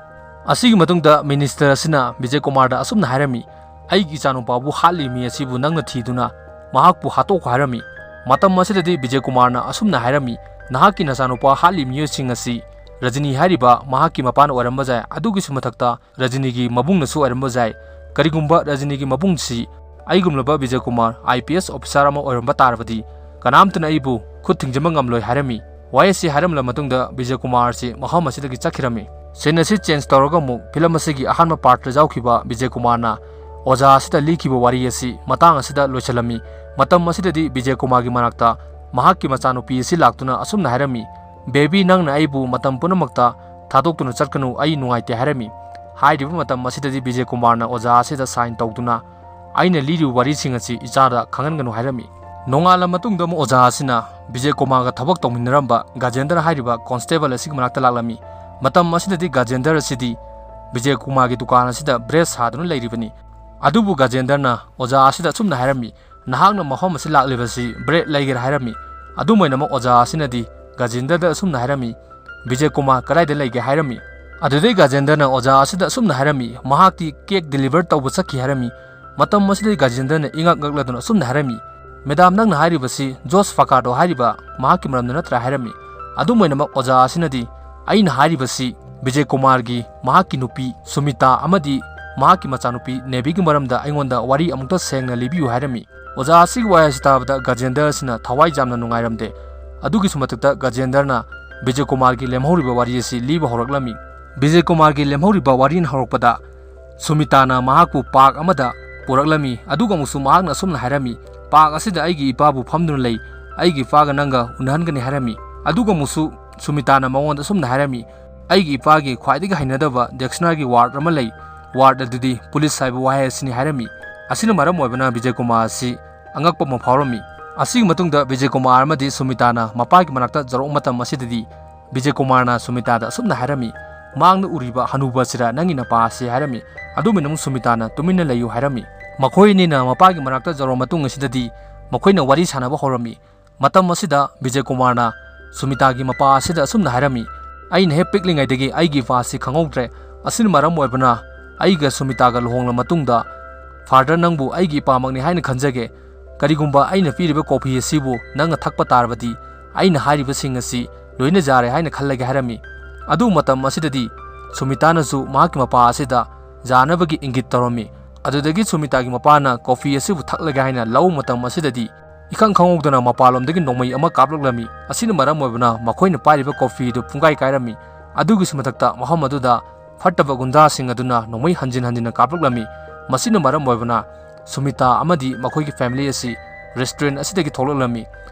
ꯑꯁꯤꯒꯤ ꯃꯇꯨꯡꯗ ꯃꯤꯅꯤꯁꯇꯔ ꯑꯁꯤꯅ ꯕꯤꯖꯦ ꯀꯨꯃꯥꯔꯗ ꯑꯁꯨꯝꯅ ꯍꯥꯏꯔꯝꯃꯤ, "ꯑꯩꯒꯤ ꯏꯆꯥꯅꯨꯄꯥꯕꯨ ꯍꯥꯠꯂꯤ ꯃꯤ ꯑꯁꯤꯕꯨ ꯅꯪꯅ ꯊꯤꯗꯨꯅ ꯃꯍꯥꯛꯄꯨ ꯍꯥꯠꯇꯣꯛꯈꯣ" ꯍꯥꯏꯔꯝꯃꯤ꯫ ꯃꯇꯝ ꯑꯁꯤꯗꯗꯤ ꯕꯤꯖꯦ ꯀꯨꯃꯥꯔꯅ ꯑꯁꯨꯝꯅ ꯍꯥꯏꯔꯝꯃꯤ, "ꯅꯍꯥꯛꯀꯤ ꯅꯆꯥꯅꯨꯄꯥ ꯍꯥꯠꯂꯤ ꯃꯤꯑꯣꯏꯁꯤꯡ ꯑꯁꯤ ꯔꯖꯅꯤ ꯍꯥꯏꯔꯤꯕ ꯃꯍꯥꯛꯀꯤ ꯃꯄꯥꯅ ꯑꯣꯏꯔꯝꯕ ꯌꯥꯏ, ꯑꯗꯨꯒꯤꯁꯨ ꯃꯊꯛꯇ ꯔꯖꯅꯤꯒꯤ ꯃꯕꯨꯡꯅꯁꯨ ꯑꯣꯏꯔꯝꯕ ꯌꯥꯏ꯫ ꯀꯔꯤꯒꯨꯝꯕ ꯔꯖꯅꯤꯒꯤ ꯃꯕꯨꯡꯁꯤ ꯑꯩꯒꯨꯝꯂꯕ ꯕꯤꯖꯦ ꯀꯨꯃꯥꯔ, IPS officer ꯑꯃ ꯑꯣꯏꯔꯝꯕ ꯇꯥꯔꯕꯗꯤ ꯀꯅꯥꯝꯇꯅ ꯑꯩꯕꯨ ꯈꯨꯠ ꯊꯤꯡꯖꯤꯟꯕ ꯉꯝꯂꯣꯏ" ꯍꯥꯏꯔꯝꯃꯤ꯫ ꯋꯥꯍꯩ ꯑꯁꯤ ꯍꯥꯏꯔꯝꯂꯕ ꯃꯇꯨꯡꯗ ꯕꯤꯖꯦ ꯀꯨꯃꯥꯔ ꯑꯁꯤ ꯃꯐꯝ ꯑꯁꯤꯗꯒꯤ ꯆꯠꯈꯤꯔꯝꯃꯤ꯫ Scene ꯑꯁꯤ change ꯇꯧꯔꯒ ꯑꯃꯨꯛ film ꯑꯁꯤꯒꯤ ꯑꯍꯥꯟꯕ partꯇ ꯌꯥꯎꯈꯤꯕ ꯕꯤꯖꯦ ꯀꯨꯃꯥꯔꯅ ꯑꯣꯖꯥ ꯑꯁꯤꯗ ꯂꯤꯈꯤꯕ ꯋꯥꯔꯤ ꯑꯁꯤ ꯃꯇꯥꯡ ꯑꯁꯤꯗ ꯂꯣꯏꯁꯤꯜꯂꯝꯃꯤ꯫ ꯃꯇꯝ ꯑꯁꯤꯗꯗꯤ ꯕꯤꯖꯦ ꯀꯨꯃꯥꯔꯒꯤ ꯃꯅꯥꯛꯇ ꯃꯍꯥꯛꯀꯤ ꯃꯆꯥꯅꯨꯄꯤ ꯑꯁꯤ ꯂꯥꯛꯇꯨꯅ ꯑꯁꯨꯝꯅ ꯍꯥꯏꯔꯝꯃꯤ, "ꯕꯦꯕꯤ, ꯅꯪꯅ ꯑꯩꯕꯨ ꯃꯇꯝ ꯄꯨꯝꯅꯃꯛꯇ ꯊꯥꯗꯣꯛꯇꯨꯅ ꯆꯠꯀꯅꯨ, ꯑꯩ ꯅꯨꯡꯉꯥꯏꯇꯦ" ꯍꯥꯏꯔꯝꯃꯤ꯫ ꯍꯥꯏꯔꯤꯕ ꯃꯇꯝ ꯑꯁꯤꯗꯗꯤ ꯕꯤꯖꯦ ꯀꯨꯃꯥꯔꯅ ꯑꯣꯖꯥ ꯑꯁꯤꯗ ꯁꯥꯏꯟ ꯇꯧꯗꯨꯅ, "ꯑꯩꯅ ꯂꯤꯔꯤꯕ ꯋꯥꯔꯤꯁꯤꯡ ꯑꯁꯤ ꯏꯆꯥꯗ ꯈꯪꯍꯟꯒꯅꯨ" ꯍꯥꯏꯔꯝꯃꯤ꯫ ꯅꯣꯡꯉꯥꯜꯂ ꯃꯇꯨꯡꯗ ꯑꯃꯨꯛ ꯑꯣꯖꯥ ꯑꯁꯤꯅ ꯕꯤꯖꯦ ꯀꯨꯃꯥꯔꯒ ꯊꯕꯛ ꯇꯧꯃꯤꯟꯅꯔꯝꯕ ꯒꯖꯦꯟꯗ꯭ꯔ ꯍꯥꯏꯔꯤꯕ ꯀꯣꯟꯁꯇꯦꯕꯜ ꯑꯁꯤꯒꯤ ꯃꯅꯥꯛꯇ ꯂꯥꯛꯂꯝꯃꯤ꯫ ꯃꯇꯝ ꯑꯁꯤꯗꯗꯤ ꯒꯖꯦꯟꯗ꯭ꯔ ꯑꯁꯤꯗꯤ ꯕꯤꯖꯦ ꯀꯨꯃꯥꯔꯒꯤ ꯗꯨꯀꯥꯟ ꯑꯁꯤꯗ ꯕ꯭ꯔꯦꯗ ꯁꯥꯗꯨꯅ ꯂꯩꯔꯤꯕꯅꯤ꯫ ꯑꯗꯨꯕꯨ ꯒꯖꯦꯟꯗ꯭ꯔꯅ ꯑꯣꯖꯥ ꯑꯁꯤꯗ ꯑꯁꯨꯝꯅ ꯍꯥꯏꯔꯝꯃꯤ, "ꯅꯍꯥꯛꯅ ꯃꯐꯝ ꯑꯁꯤ ꯂꯥꯛꯂꯤꯕꯁꯤ ꯕ꯭ꯔꯦꯗ ꯂꯩꯒꯦꯔꯥ?" ꯍꯥꯏꯔꯝꯃꯤ꯫ ꯑꯗꯨꯃꯥꯏꯅꯃꯛ ꯑꯣꯖꯥ ꯑꯁꯤꯅꯗꯤ ꯒꯖꯦꯟꯗ꯭ꯔꯗ ꯑꯁꯨꯝꯅ ꯍꯥꯏꯔꯝꯃꯤ, "ꯕꯤꯖꯦ ꯀꯨꯃꯥꯔ ꯀꯗꯥꯏꯗ ꯂꯩꯒꯦ?" ꯍꯥꯏꯔꯝꯃꯤ꯫ ꯑꯗꯨꯗꯩ ꯒꯖꯦꯟꯗ꯭ꯔꯅ ꯑꯣꯖꯥ ꯑꯁꯤꯗ ꯑꯁꯨꯝꯅ ꯍꯥꯏꯔꯝꯃꯤ, "ꯃꯍꯥꯛꯇꯤ ꯀꯦꯛ ꯗꯤꯂꯤꯚꯔ ꯇꯧꯕ ꯆꯠꯈꯤ" ꯍꯥꯏꯔꯝꯃꯤ꯫ ꯃꯇꯝ ꯑꯁꯤꯗ ꯒꯖꯦꯟꯗ꯭ꯔꯅ ꯏꯉꯛ ꯉꯛꯂꯗꯨꯅ ꯑꯁꯨꯝꯅ ꯍꯥꯏꯔꯝꯃꯤ, "ꯃꯦꯗꯥꯝ, ꯅꯪꯅ ꯍꯥꯏꯔꯤꯕꯁꯤ ꯖꯣꯁ ꯐꯀꯥꯗꯣ ꯍꯥꯏꯔꯤꯕ ꯃꯍꯥꯛꯀꯤ ꯃꯔꯝꯗ ꯅꯠꯇ꯭ꯔꯥ?" ꯍꯥꯏꯔꯝꯃꯤ꯫ ꯑꯗꯨꯃꯥꯏꯅꯃꯛ ꯑꯣꯖꯥ ꯑꯁꯤꯅꯗꯤ, "ꯑꯩꯅ ꯍꯥꯏꯔꯤꯕꯁꯤ ꯕꯤꯖꯦ ꯀꯨꯃꯥꯔꯒꯤ ꯃꯍꯥꯛꯀꯤ ꯅꯨꯄꯤ ꯁꯨꯃꯤꯇꯥ ꯑꯃꯗꯤ ꯃꯍꯥꯛꯀꯤ ꯃꯆꯥꯅꯨꯄꯤ ꯅꯦꯕꯤꯒꯤ ꯃꯔꯝꯗ ꯑꯩꯉꯣꯟꯗ ꯋꯥꯔꯤ ꯑꯃꯨꯛꯇ ꯁꯦꯡꯅ ꯂꯤꯕꯤꯌꯨ" ꯍꯥꯏꯔꯝꯃꯤ꯫ ꯑꯣꯖꯥ ꯑꯁꯤꯒꯤ ꯋꯥꯍꯩ ꯑꯁꯤ ꯇꯥꯕꯗ ꯒꯖꯦꯟꯗ꯭ꯔ ꯑꯁꯤꯅ ꯊꯋꯥꯏ ꯌꯥꯝꯅ ꯅꯨꯡꯉꯥꯏꯔꯝꯗꯦ꯫ ꯑꯗꯨꯒꯤꯁꯨ ꯃꯊꯛꯇ ꯒꯖꯦꯟꯗ꯭ꯔꯅ ꯕꯤꯖꯦ ꯀꯨꯃꯥꯔꯒꯤ ꯂꯦꯝꯍꯧꯔꯤꯕ ꯋꯥꯔꯤ ꯑꯁꯤ ꯂꯤꯕ ꯍꯧꯔꯛꯂꯝꯃꯤ꯫ ꯕꯤꯖꯦ ꯀꯨꯃꯥꯔꯒꯤ ꯂꯦꯝꯍꯧꯔꯤꯕ ꯋꯥꯔꯤꯅ ꯍꯧꯔꯛꯄꯗ, ꯁꯨꯃꯤꯇꯥꯅ ꯃꯍꯥꯛꯄꯨ ꯄꯥꯔꯛ ꯑꯃꯗ ꯄꯨꯔꯛꯂꯝꯃꯤ꯫ ꯑꯗꯨꯒ ꯑꯃꯨꯛꯁꯨ ꯃꯍꯥꯛꯅ ꯑꯁꯨꯝꯅ ꯍꯥꯏꯔꯝꯃꯤ, "ꯄꯥꯔꯛ ꯑꯁꯤꯗ ꯑꯩꯒꯤ ꯏꯄꯥꯕꯨ ꯐꯝꯗꯨꯅ ꯂꯩ, ꯑꯩꯒꯤ ꯏꯄꯥꯒ ꯅꯪꯒ ꯎꯅꯍꯟꯒꯅꯤ" ꯍꯥꯏꯔꯝꯃꯤ꯫ ꯑꯗꯨꯒ ꯑꯃꯨꯛꯁꯨ ꯁꯨꯃꯤꯇꯥꯅ ꯃꯉꯣꯟꯗ ꯑꯁꯨꯝꯅ ꯍꯥꯏꯔꯝꯃꯤ, "ꯑꯩꯒꯤ ꯏꯄꯥꯒꯤ ꯈ꯭ꯋꯥꯏꯗꯒꯤ ꯍꯩꯅꯗꯕ ꯗꯤꯛꯁꯅꯔꯤꯒꯤ ꯋꯥꯔꯗ ꯑꯃ ꯂꯩ, ꯋꯥꯔꯗ ꯑꯗꯨꯗꯤ ꯄꯨꯂꯤꯁ ꯍꯥꯏꯕ ꯋꯥꯍꯩ ꯑꯁꯤꯅꯤ" ꯍꯥꯏꯔꯝꯃꯤ꯫ ꯑꯁꯤꯅ ꯃꯔꯝ ꯑꯣꯏꯕꯅ ꯕꯤꯖꯦ ꯀꯨꯃꯥꯔ ꯑꯁꯤ ꯑꯉꯛꯄ ꯑꯃ ꯐꯥꯎꯔꯝꯃꯤ꯫ ꯑꯁꯤꯒꯤ ꯃꯇꯨꯡꯗ ꯕꯤꯖꯦ ꯀꯨꯃꯥꯔ ꯑꯃꯗꯤ ꯁꯨꯃꯤꯇꯥꯅ ꯃꯄꯥꯒꯤ ꯃꯅꯥꯛꯇ ꯌꯧꯔꯛꯄ ꯃꯇꯝ ꯑꯁꯤꯗꯗꯤ ꯕꯤꯖꯦ ꯀꯨꯃꯥꯔꯅ ꯁꯨꯃꯤꯇꯥꯗ ꯑꯁꯨꯝꯅ ꯍꯥꯏꯔꯝꯃꯤ, "ꯃꯥꯡꯗ ꯎꯔꯤꯕ ꯍꯅꯨꯕ ꯑꯁꯤꯔ ꯅꯪꯒꯤ ꯅꯄꯥ ꯑꯁꯤ?" ꯍꯥꯏꯔꯝꯃꯤ꯫ ꯑꯗꯨꯃꯥꯏꯅ ꯑꯃꯨꯛ ꯁꯨꯃꯤꯇꯥꯅ ꯇꯨꯃꯤꯟꯅ ꯂꯩꯌꯨ ꯍꯥꯏꯔꯝꯃꯤ꯫ ꯃꯈꯣꯏ ꯑꯅꯤꯅ ꯃꯄꯥꯒꯤ ꯃꯅꯥꯛꯇ ꯌꯧꯔꯕ ꯃꯇꯨꯡ ꯑꯁꯤꯗꯗꯤ ꯃꯈꯣꯏꯅ ꯋꯥꯔꯤ ꯁꯥꯟꯅꯕ ꯍꯧꯔꯝꯃꯤ꯫ ꯃꯇꯝ ꯑꯁꯤꯗ ꯕꯤꯖꯦ ꯀꯨꯃꯥꯔꯅ ꯁꯨꯃꯤꯇꯥꯒꯤ ꯃꯄꯥ ꯑꯁꯤꯗ ꯑꯁꯨꯝꯅ ꯍꯥꯏꯔꯝꯃꯤ, "ꯑꯩꯅ ꯍꯦꯛ ꯄꯤꯛꯂꯤꯉꯩꯗꯒꯤ ꯑꯩꯒꯤ ꯏꯄꯥ ꯑꯁꯤ ꯈꯪꯍꯧꯗ꯭ꯔꯦ꯫ ꯑꯁꯤꯅ ꯃꯔꯝ ꯑꯣꯏꯕꯅ ꯑꯩꯒ ꯁꯨꯃꯤꯇꯥꯒ ꯂꯨꯍꯣꯡꯂꯕ ꯃꯇꯨꯡꯗ ꯐꯥꯗꯔ ꯅꯪꯕꯨ ꯑꯩꯒꯤ ꯏꯄꯥꯃꯛꯅꯤ ꯍꯥꯏꯅ ꯈꯟꯖꯒꯦ꯫ ꯀꯔꯤꯒꯨꯝꯕ ꯑꯩꯅ ꯄꯤꯔꯤꯕ ꯀꯣꯐꯤ ꯑꯁꯤꯕꯨ ꯅꯪꯅ ꯊꯛꯄ ꯇꯥꯔꯕꯗꯤ ꯑꯩꯅ ꯍꯥꯏꯔꯤꯕꯁꯤꯡ ꯑꯁꯤ ꯂꯣꯏꯅ ꯌꯥꯔꯦ ꯍꯥꯏꯅ ꯈꯜꯂꯒꯦ" ꯍꯥꯏꯔꯝꯃꯤ꯫ ꯑꯗꯨ ꯃꯇꯝ ꯑꯁꯤꯗꯗꯤ ꯁꯨꯃꯤꯇꯥꯅꯁꯨ ꯃꯍꯥꯛꯀꯤ ꯃꯄꯥ ꯑꯁꯤꯗ ꯌꯥꯅꯕꯒꯤ ꯏꯪꯒꯤꯠ ꯇꯧꯔꯝꯃꯤ꯫ ꯑꯗꯨꯗꯒꯤ ꯁꯨꯃꯤꯇꯥꯒꯤ ꯃꯄꯥꯅ ꯀꯣꯐꯤ ꯑꯁꯤꯕꯨ ꯊꯛꯂꯒꯦ ꯍꯥꯏꯅ ꯂꯧꯕ ꯃꯇꯝ ꯑꯁꯤꯗꯗꯤ ꯏꯈꯪ ꯈꯪꯍꯧꯗꯅ ꯃꯄꯥꯟꯂꯣꯝꯗꯒꯤ ꯅꯣꯡꯃꯩ ꯑꯃ ꯀꯥꯞꯂꯛꯂꯝꯃꯤ꯫ ꯑꯁꯤꯅ ꯃꯔꯝ ꯑꯣꯏꯕꯅ ꯃꯈꯣꯏꯅ ꯄꯥꯏꯔꯤꯕ ꯀꯣꯐꯤꯗꯨ ꯄꯨꯡꯀꯥꯏ ꯀꯥꯏꯔꯝꯃꯤ꯫ ꯑꯗꯨꯒꯤꯁꯨ ꯃꯊꯛꯇ ꯃꯐꯝ ꯑꯗꯨꯗ ꯐꯠꯇꯕ ꯒꯨꯟꯗꯥꯁꯤꯡ ꯑꯗꯨꯅ ꯅꯣꯡꯃꯩ ꯍꯟꯖꯤꯟ ꯍꯟꯖꯤꯟꯅ ꯀꯥꯞꯂꯛꯂꯝꯃꯤ꯫ ꯃꯁꯤꯅ ꯃꯔꯝ ꯑꯣꯏꯕꯅ ꯁꯨꯃꯤꯇꯥ ꯑꯃꯗꯤ ꯃꯈꯣꯏꯒꯤ ꯐꯦꯃꯤꯂꯤ ꯑꯁꯤ restaurant ꯑꯁꯤꯗꯒꯤ ꯊꯣꯛꯂꯛꯂꯝꯃꯤ꯫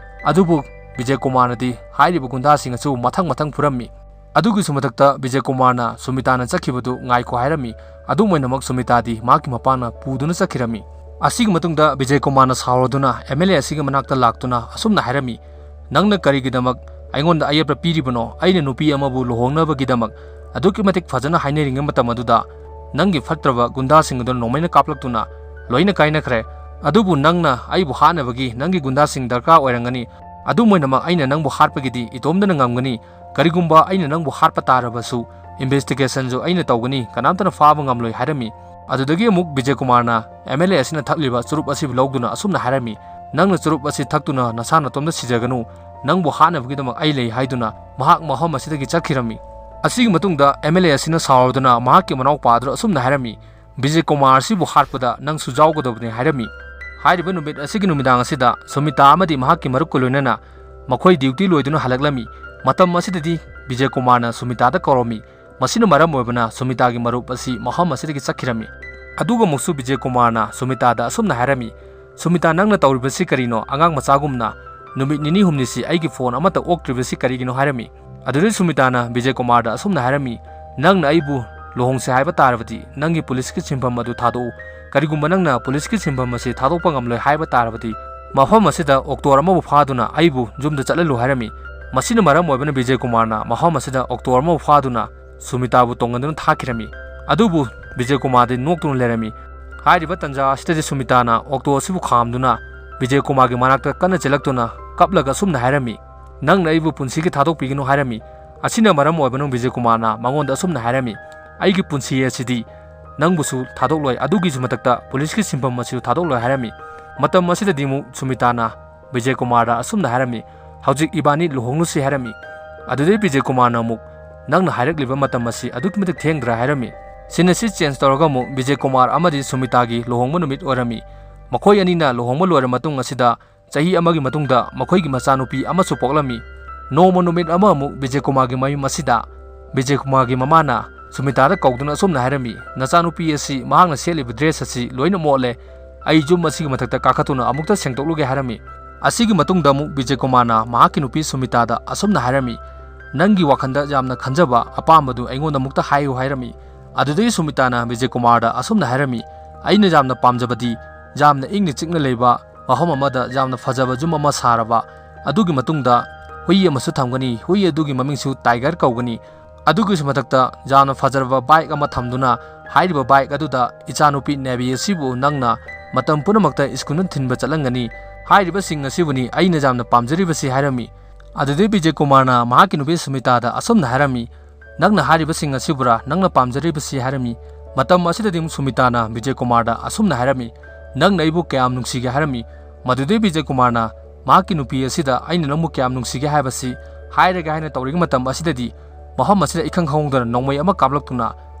ꯑꯗꯨꯕꯨ ꯕꯤꯖꯦ ꯀꯨꯃꯥꯔꯅꯗꯤ ꯍꯥꯏꯔꯤꯕ ꯒꯨꯟꯗꯥꯁꯤꯡ ꯑꯁꯤꯕꯨ ꯃꯊꯪ ꯃꯊꯪ ꯐꯨꯔꯝꯃꯤ꯫ ꯑꯗꯨꯒꯤꯁꯨ ꯃꯊꯛꯇ ꯕꯤꯖꯦ ꯀꯨꯃꯥꯔꯅ ꯁꯨꯃꯤꯇꯥꯅ ꯆꯠꯈꯤꯕꯗꯨ ꯉꯥꯏꯈꯣ ꯍꯥꯏꯔꯝꯃꯤ꯫ ꯑꯗꯨꯝ ꯑꯣꯏꯅꯃꯛ ꯁꯨꯃꯤꯇꯥꯗꯤ ꯃꯍꯥꯛꯀꯤ ꯃꯄꯥꯅ ꯄꯨꯗꯨꯅ ꯆꯠꯈꯤꯔꯝꯃꯤ꯫ ꯑꯁꯤꯒꯤ ꯃꯇꯨꯡꯗ ꯕꯤꯖꯦ ꯀꯨꯃꯥꯔꯅ ꯁꯥꯎꯔꯗꯨꯅ ꯑꯦꯝ ꯑꯦꯜ ꯑꯦ ꯑꯁꯤꯒꯤ ꯃꯅꯥꯛꯇ ꯂꯥꯛꯇꯨꯅ ꯑꯁꯨꯝꯅ ꯍꯥꯏꯔꯝꯃꯤ, "ꯅꯪꯅ ꯀꯔꯤꯒꯤꯗꯃꯛ ꯑꯩꯉꯣꯟꯗ ꯑꯌꯦꯠꯄ ꯄꯤꯔꯤꯕꯅꯣ? ꯑꯩꯅ ꯅꯨꯄꯤ ꯑꯃꯕꯨ ꯂꯨꯍꯣꯡꯅꯕꯒꯤꯗꯃꯛ ꯑꯗꯨꯛꯀꯤ ꯃꯇꯤꯛ ꯐꯖꯅ ꯍꯥꯏꯅꯔꯤꯉꯩ ꯃꯇꯝ ꯑꯗꯨꯗ ꯅꯪꯒꯤ ꯐꯠꯇ꯭ꯔꯕ ꯒꯨꯟꯗꯥꯁꯤꯡ ꯑꯗꯨꯅ ꯅꯣꯡꯃꯩꯅ ꯀꯥꯞꯂꯛꯇꯨꯅ ꯂꯣꯏꯅ ꯀꯥꯏꯅꯈ꯭ꯔꯦ꯫ ꯑꯗꯨꯕꯨ ꯅꯪꯅ ꯑꯩꯕꯨ ꯍꯥꯠꯅꯕꯒꯤ ꯅꯪꯒꯤ ꯒꯨꯟꯗꯥꯁꯤꯡ ꯗꯔꯀꯥꯔ ꯑꯣꯏꯔꯝꯒꯅꯤ꯫ ꯑꯗꯨꯝ ꯑꯣꯏꯅꯃꯛ ꯑꯩꯅ ꯅꯪꯕꯨ ꯍꯥꯠꯄꯒꯤꯗꯤ ꯏꯇꯣꯝꯗꯅ ꯉꯝꯒꯅꯤ꯫ ꯀꯔꯤꯒꯨꯝꯕ ꯑꯩꯅ ꯅꯪꯕꯨ ꯍꯥꯠꯄ ꯇꯥꯔꯕꯁꯨ, investigationꯁꯨ ꯑꯩꯅ ꯇꯧꯒꯅꯤ, ꯀꯅꯥꯝꯇꯅ ꯐꯥꯕ ꯉꯝꯂꯣꯏ" ꯍꯥꯏꯔꯝꯃꯤ꯫ ꯑꯗꯨꯗꯒꯤ ꯑꯃꯨꯛ ꯕꯤꯖꯦ ꯀꯨꯃꯥꯔꯅ ꯑꯦꯝ ꯑꯦꯜ ꯑꯦ ꯑꯁꯤꯅ ꯊꯛꯂꯤꯕ ꯆꯨꯔꯨꯞ ꯑꯁꯤꯕꯨ ꯂꯧꯗꯨꯅ ꯑꯁꯨꯝꯅ ꯍꯥꯏꯔꯝꯃꯤ, "ꯅꯪꯅ ꯆꯨꯔꯨꯞ ꯑꯁꯤ ꯊꯛꯇꯨꯅ ꯅꯁꯥ ꯅꯇꯣꯝꯇ ꯁꯤꯖꯒꯅꯨ, ꯅꯪꯕꯨ ꯍꯥꯠꯅꯕꯒꯤꯗꯃꯛ ꯑꯩ ꯂꯩ" ꯍꯥꯏꯗꯨꯅ ꯃꯍꯥꯛ ꯃꯐꯝ ꯑꯁꯤꯗꯒꯤ ꯆꯠꯈꯤꯔꯝꯃꯤ꯫ ꯑꯁꯤꯒꯤ ꯃꯇꯨꯡꯗ ꯑꯦꯝ ꯑꯦꯜ ꯑꯦ ꯑꯁꯤꯅ ꯁꯥꯎꯔꯗꯨꯅ ꯃꯍꯥꯛꯀꯤ ꯃꯅꯥꯎꯄꯥ ꯑꯗꯨꯗ ꯑꯁꯨꯝꯅ ꯍꯥꯏꯔꯝꯃꯤ, "ꯕꯤꯖꯦ ꯀꯨꯃꯥꯔ ꯑꯁꯤꯕꯨ ꯍꯥꯠꯄꯗ ꯅꯪꯁꯨ ꯌꯥꯎꯒꯗꯕꯅꯤ" ꯍꯥꯏꯔꯝꯃꯤ꯫ ꯍꯥꯏꯔꯤꯕ ꯅꯨꯃꯤꯠ ꯑꯁꯤꯒꯤ ꯅꯨꯃꯤꯗꯥꯡ ꯑꯁꯤꯗ ꯁꯨꯃꯤꯇꯥ ꯑꯃꯗꯤ ꯃꯍꯥꯛꯀꯤ ꯃꯔꯨꯞꯀ ꯂꯣꯏꯅꯅ ꯃꯈꯣꯏ duty ꯂꯣꯏꯗꯨꯅ ꯍꯜꯂꯛꯂꯝꯃꯤ꯫ ꯃꯇꯝ ꯑꯁꯤꯗꯗꯤ ꯕꯤꯖꯦ ꯀꯨꯃꯥꯔꯅ ꯁꯨꯃꯤꯇꯥꯗ ꯀꯧꯔꯝꯃꯤ꯫ ꯃꯁꯤꯅ ꯃꯔꯝ ꯑꯣꯏꯕꯅ ꯁꯨꯃꯤꯇꯥꯒꯤ ꯃꯔꯨꯞ ꯑꯁꯤ ꯃꯐꯝ ꯑꯁꯤꯗꯒꯤ ꯆꯠꯈꯤꯔꯝꯃꯤ꯫ ꯑꯗꯨꯒ ꯑꯃꯨꯛꯁꯨ ꯕꯤꯖꯦ ꯀꯨꯃꯥꯔꯅ ꯁꯨꯃꯤꯇꯥꯗ ꯑꯁꯨꯝꯅ ꯍꯥꯏꯔꯝꯃꯤ, "ꯁꯨꯃꯤꯇꯥ, ꯅꯪꯅ ꯇꯧꯔꯤꯕꯁꯤ ꯀꯔꯤꯅꯣ? ꯑꯉꯥꯡ ꯃꯆꯥꯒꯨꯝꯅ ꯅꯨꯃꯤꯠ ꯅꯤꯅꯤ ꯍꯨꯝꯅꯤꯁꯤ ꯑꯩꯒꯤ phone ꯑꯃꯠꯇ ꯑꯣꯛꯇ꯭ꯔꯤꯕꯁꯤ ꯀꯔꯤꯒꯤꯅꯣ?" ꯍꯥꯏꯔꯝꯃꯤ꯫ ꯑꯗꯨꯗꯩ ꯁꯨꯃꯤꯇꯥꯅ ꯕꯤꯖꯦ ꯀꯨꯃꯥꯔꯗ ꯑꯁꯨꯝꯅ ꯍꯥꯏꯔꯝꯃꯤ, "ꯅꯪꯅ ꯑꯩꯕꯨ ꯂꯨꯍꯣꯡꯁꯦ ꯍꯥꯏꯕ ꯇꯥꯔꯕꯗꯤ ꯅꯪꯒꯤ ꯄꯨꯂꯤꯁꯀꯤ ꯁꯤꯟꯐꯝ ꯑꯗꯨ ꯊꯥꯗꯣꯛꯎ꯫ ꯀꯔꯤꯒꯨꯝꯕ ꯅꯪꯅ ꯄꯨꯂꯤꯁꯀꯤ ꯁꯤꯟꯐꯝ ꯑꯁꯤ ꯊꯥꯗꯣꯛꯄ ꯉꯝꯂꯣꯏ ꯍꯥꯏꯕ ꯇꯥꯔꯕꯗꯤ ꯃꯐꯝ ꯑꯁꯤꯗ ꯑꯣꯛꯇꯣ ꯑꯃꯕꯨ ꯐꯥꯗꯨꯅ ꯑꯩꯕꯨ ꯌꯨꯝꯗ ꯆꯠꯍꯜꯂꯨ" ꯍꯥꯏꯔꯝꯃꯤ꯫ ꯃꯁꯤꯅ ꯃꯔꯝ ꯑꯣꯏꯕꯅ ꯕꯤꯖꯦ ꯀꯨꯃꯥꯔꯅ ꯃꯐꯝ ꯑꯁꯤꯗ ꯑꯣꯛꯇꯣ ꯑꯃꯕꯨ ꯐꯥꯗꯨꯅ ꯁꯨꯃꯤꯇꯥꯕꯨ ꯇꯣꯡꯍꯟꯗꯨꯅ ꯊꯥꯈꯤꯔꯝꯃꯤ꯫ ꯑꯗꯨꯕꯨ ꯕꯤꯖꯦ ꯀꯨꯃꯥꯔꯗꯤ ꯅꯣꯛꯇꯨꯅ ꯂꯩꯔꯝꯃꯤ꯫ ꯍꯥꯏꯔꯤꯕ ꯇꯟꯖꯥ ꯑꯁꯤꯗꯗꯤ ꯁꯨꯃꯤꯇꯥꯅ ꯑꯣꯛꯇꯣ ꯑꯁꯤꯕꯨ ꯈꯥꯝꯗꯨꯅ ꯕꯤꯖꯦ ꯀꯨꯃꯥꯔꯒꯤ ꯃꯅꯥꯛꯇ ꯀꯟꯅ ꯆꯦꯜꯂꯛꯇꯨꯅ ꯀꯞꯂꯒ ꯑꯁꯨꯝꯅ ꯍꯥꯏꯔꯝꯃꯤ, "ꯅꯪꯅ ꯑꯩꯕꯨ ꯄꯨꯟꯁꯤꯒꯤ ꯊꯥꯗꯣꯛꯄꯤꯒꯅꯨ" ꯍꯥꯏꯔꯝꯃꯤ꯫ ꯑꯁꯤꯅ ꯃꯔꯝ ꯑꯣꯏꯕꯅ ꯕꯤꯖꯦ ꯀꯨꯃꯥꯔꯅ ꯃꯉꯣꯟꯗ ꯑꯁꯨꯝꯅ ꯍꯥꯏꯔꯝꯃꯤ, "ꯑꯩꯒꯤ ꯄꯨꯟꯁꯤ ꯑꯁꯤꯗꯤ ꯅꯪꯕꯨꯁꯨ ꯊꯥꯗꯣꯛꯂꯣꯏ, ꯑꯗꯨꯒꯤꯁꯨ ꯃꯊꯛꯇ ꯄꯨꯂꯤꯁꯀꯤ ꯁꯤꯟꯐꯝ ꯑꯁꯤꯁꯨ ꯊꯥꯗꯣꯛꯂꯣꯏ" ꯍꯥꯏꯔꯝꯃꯤ꯫ ꯃꯇꯝ ꯑꯁꯤꯗꯗꯤ ꯑꯃꯨꯛ ꯁꯨꯃꯤꯇꯥꯅ ꯕꯤꯖꯦ ꯀꯨꯃꯥꯔꯗ ꯑꯁꯨꯝꯅ ꯍꯥꯏꯔꯝꯃꯤ, "ꯍꯧꯖꯤꯛ ꯏꯕꯥꯅꯤ ꯂꯨꯍꯣꯡꯂꯨꯁꯤ" ꯍꯥꯏꯔꯝꯃꯤ꯫ ꯑꯗꯨꯗꯩ ꯕꯤꯖꯦ ꯀꯨꯃꯥꯔꯅ ꯑꯃꯨꯛ, "ꯅꯪꯅ ꯍꯥꯏꯔꯛꯂꯤꯕ ꯃꯇꯝ ꯑꯁꯤ ꯑꯗꯨꯛꯀꯤ ꯃꯇꯤꯛ ꯊꯦꯡꯗ꯭ꯔꯥ?" ꯍꯥꯏꯔꯝꯃꯤ꯫ Scene ꯑꯁꯤ change ꯇꯧꯔꯒ ꯑꯃꯨꯛ ꯕꯤꯖꯦ ꯀꯨꯃꯥꯔ ꯑꯃꯗꯤ ꯁꯨꯃꯤꯇꯥꯒꯤ ꯂꯨꯍꯣꯡꯕ ꯅꯨꯃꯤꯠ ꯑꯣꯏꯔꯝꯃꯤ꯫ ꯃꯈꯣꯏ ꯑꯅꯤꯅ ꯂꯨꯍꯣꯡꯕ ꯂꯣꯏꯔ ꯃꯇꯨꯡ ꯑꯁꯤꯗ ꯆꯍꯤ ꯑꯃꯒꯤ ꯃꯇꯨꯡꯗ ꯃꯈꯣꯏꯒꯤ ꯃꯆꯥꯅꯨꯄꯤ ꯑꯃꯁꯨ ꯄꯣꯛꯂꯝꯃꯤ꯫ ꯅꯣꯡꯃ ꯅꯨꯃꯤꯠ ꯑꯃ ꯑꯃꯨꯛ ꯕꯤꯖꯦ ꯀꯨꯃꯥꯔꯒꯤ ꯃꯌꯨꯝ ꯑꯁꯤꯗ ꯕꯤꯖꯦ ꯀꯨꯃꯥꯔꯒꯤ ꯃꯃꯥꯅ ꯁꯨꯃꯤꯇꯥꯗ ꯀꯧꯗꯨꯅ ꯑꯁꯨꯝꯅ ꯍꯥꯏꯔꯝꯃꯤ, "ꯅꯆꯥꯅꯨꯄꯤ ꯑꯁꯤ ꯃꯍꯥꯛꯅ ꯁꯦꯠꯂꯤꯕ dress ꯑꯁꯤ ꯂꯣꯏꯅ ꯃꯣꯠꯂꯦ꯫ ꯑꯩ ꯌꯨꯝ ꯑꯁꯤꯒꯤ ꯃꯊꯛꯇ ꯀꯥꯈꯠꯇꯨꯅ ꯑꯃꯨꯛꯇ ꯁꯦꯡꯗꯣꯛꯂꯨꯒꯦ" ꯍꯥꯏꯔꯝꯃꯤ꯫ ꯑꯁꯤꯒꯤ ꯃꯇꯨꯡꯗ ꯑꯃꯨꯛ ꯕꯤꯖꯦ ꯀꯨꯃꯥꯔꯅ ꯃꯍꯥꯛꯀꯤ ꯅꯨꯄꯤ ꯁꯨꯃꯤꯇꯥꯗ ꯑꯁꯨꯝꯅ ꯍꯥꯏꯔꯝꯃꯤ, "ꯅꯪꯒꯤ ꯋꯥꯈꯜꯗ ꯌꯥꯝꯅ ꯈꯟꯖꯕ ꯑꯄꯥꯝꯕꯗꯨ ꯑꯩꯉꯣꯟꯗ ꯑꯃꯨꯛꯇ ꯍꯥꯏꯌꯨ" ꯍꯥꯏꯔꯝꯃꯤ꯫ ꯑꯗꯨꯗꯒꯤ ꯁꯨꯃꯤꯇꯥꯅ ꯕꯤꯖꯦ ꯀꯨꯃꯥꯔꯗ ꯑꯁꯨꯝꯅ ꯍꯥꯏꯔꯝꯃꯤ, "ꯑꯩꯅ ꯌꯥꯝꯅ ꯄꯥꯝꯖꯕꯗꯤ ꯌꯥꯝꯅ ꯏꯪꯅ ꯆꯤꯛꯅ ꯂꯩꯕ ꯃꯐꯝ ꯑꯃꯗ ꯌꯥꯝꯅ ꯐꯖꯕ ꯌꯨꯝ ꯑꯃ ꯁꯥꯔꯕ, ꯑꯗꯨꯒꯤ ꯃꯇꯨꯡꯗ ꯍꯨꯏ ꯑꯃꯁꯨ ꯊꯝꯒꯅꯤ꯫ ꯍꯨꯏ ꯑꯗꯨꯒꯤ ꯃꯃꯤꯡꯁꯨ ꯇꯥꯏꯒꯔ ꯀꯧꯒꯅꯤ꯫ ꯑꯗꯨꯒꯤꯁꯨ ꯃꯊꯛꯇ ꯌꯥꯝꯅ ꯐꯖꯔꯕ ꯕꯥꯏꯛ ꯑꯃ ꯊꯝꯗꯨꯅ, ꯍꯥꯏꯔꯤꯕ ꯕꯥꯏꯛ ꯑꯗꯨꯗ ꯏꯆꯥꯅꯨꯄꯤ ꯅꯦꯕꯤ ꯑꯁꯤꯕꯨ ꯅꯪꯅ ꯃꯇꯝ ꯄꯨꯝꯅꯃꯛꯇ ꯁ꯭ꯀꯨꯜꯗ ꯊꯤꯟꯕ ꯆꯠꯂꯝꯒꯅꯤ꯫ ꯍꯥꯏꯔꯤꯕꯁꯤꯡ ꯑꯁꯤꯕꯨꯅꯤ ꯑꯩꯅ ꯌꯥꯝꯅ ꯄꯥꯝꯖꯔꯤꯕꯁꯤ" ꯍꯥꯏꯔꯝꯃꯤ꯫ ꯑꯗꯨꯗꯩ ꯕꯤꯖꯦ ꯀꯨꯃꯥꯔꯅ ꯃꯍꯥꯛꯀꯤ ꯅꯨꯄꯤ ꯁꯨꯃꯤꯇꯥꯗ ꯑꯁꯨꯝꯅ ꯍꯥꯏꯔꯝꯃꯤ, "ꯅꯪꯅ ꯍꯥꯏꯔꯤꯕꯁꯤꯡ ꯑꯁꯤꯕꯨꯔꯥ ꯅꯪꯅ ꯄꯥꯝꯖꯔꯤꯕꯁꯤ?" ꯍꯥꯏꯔꯝꯃꯤ꯫ ꯃꯇꯝ ꯑꯁꯤꯗꯗꯤ ꯑꯃꯨꯛ ꯁꯨꯃꯤꯇꯥꯅ ꯕꯤꯖꯦ ꯀꯨꯃꯥꯔꯗ ꯑꯁꯨꯝꯅ ꯍꯥꯏꯔꯝꯃꯤ, "ꯅꯪꯅ ꯑꯩꯕꯨ ꯀꯌꯥꯝ ꯅꯨꯡꯁꯤꯒꯦ?" ꯍꯥꯏꯔꯝꯃꯤ꯫ ꯃꯗꯨꯗꯩ ꯕꯤꯖꯦ ꯀꯨꯃꯥꯔꯅ ꯃꯍꯥꯛꯀꯤ ꯅꯨꯄꯤ ꯑꯁꯤꯗ, "ꯑꯩꯅ ꯅꯪꯕꯨ ꯀꯌꯥꯝ ꯅꯨꯡꯁꯤꯒꯦ ꯍꯥꯏꯕꯁꯤ ꯍꯥꯏꯔꯒꯦ" ꯍꯥꯏꯅ ꯇꯧꯔꯤꯉꯩ ꯃꯇꯝ ꯑꯁꯤꯗꯗꯤ ꯃꯐꯝ ꯑꯁꯤꯗ ꯏꯈꯪ ꯈꯪꯍꯧꯗꯅ ꯅꯣꯡꯃꯩ ꯑꯃ ꯀꯥꯞꯂꯛꯇꯨꯅ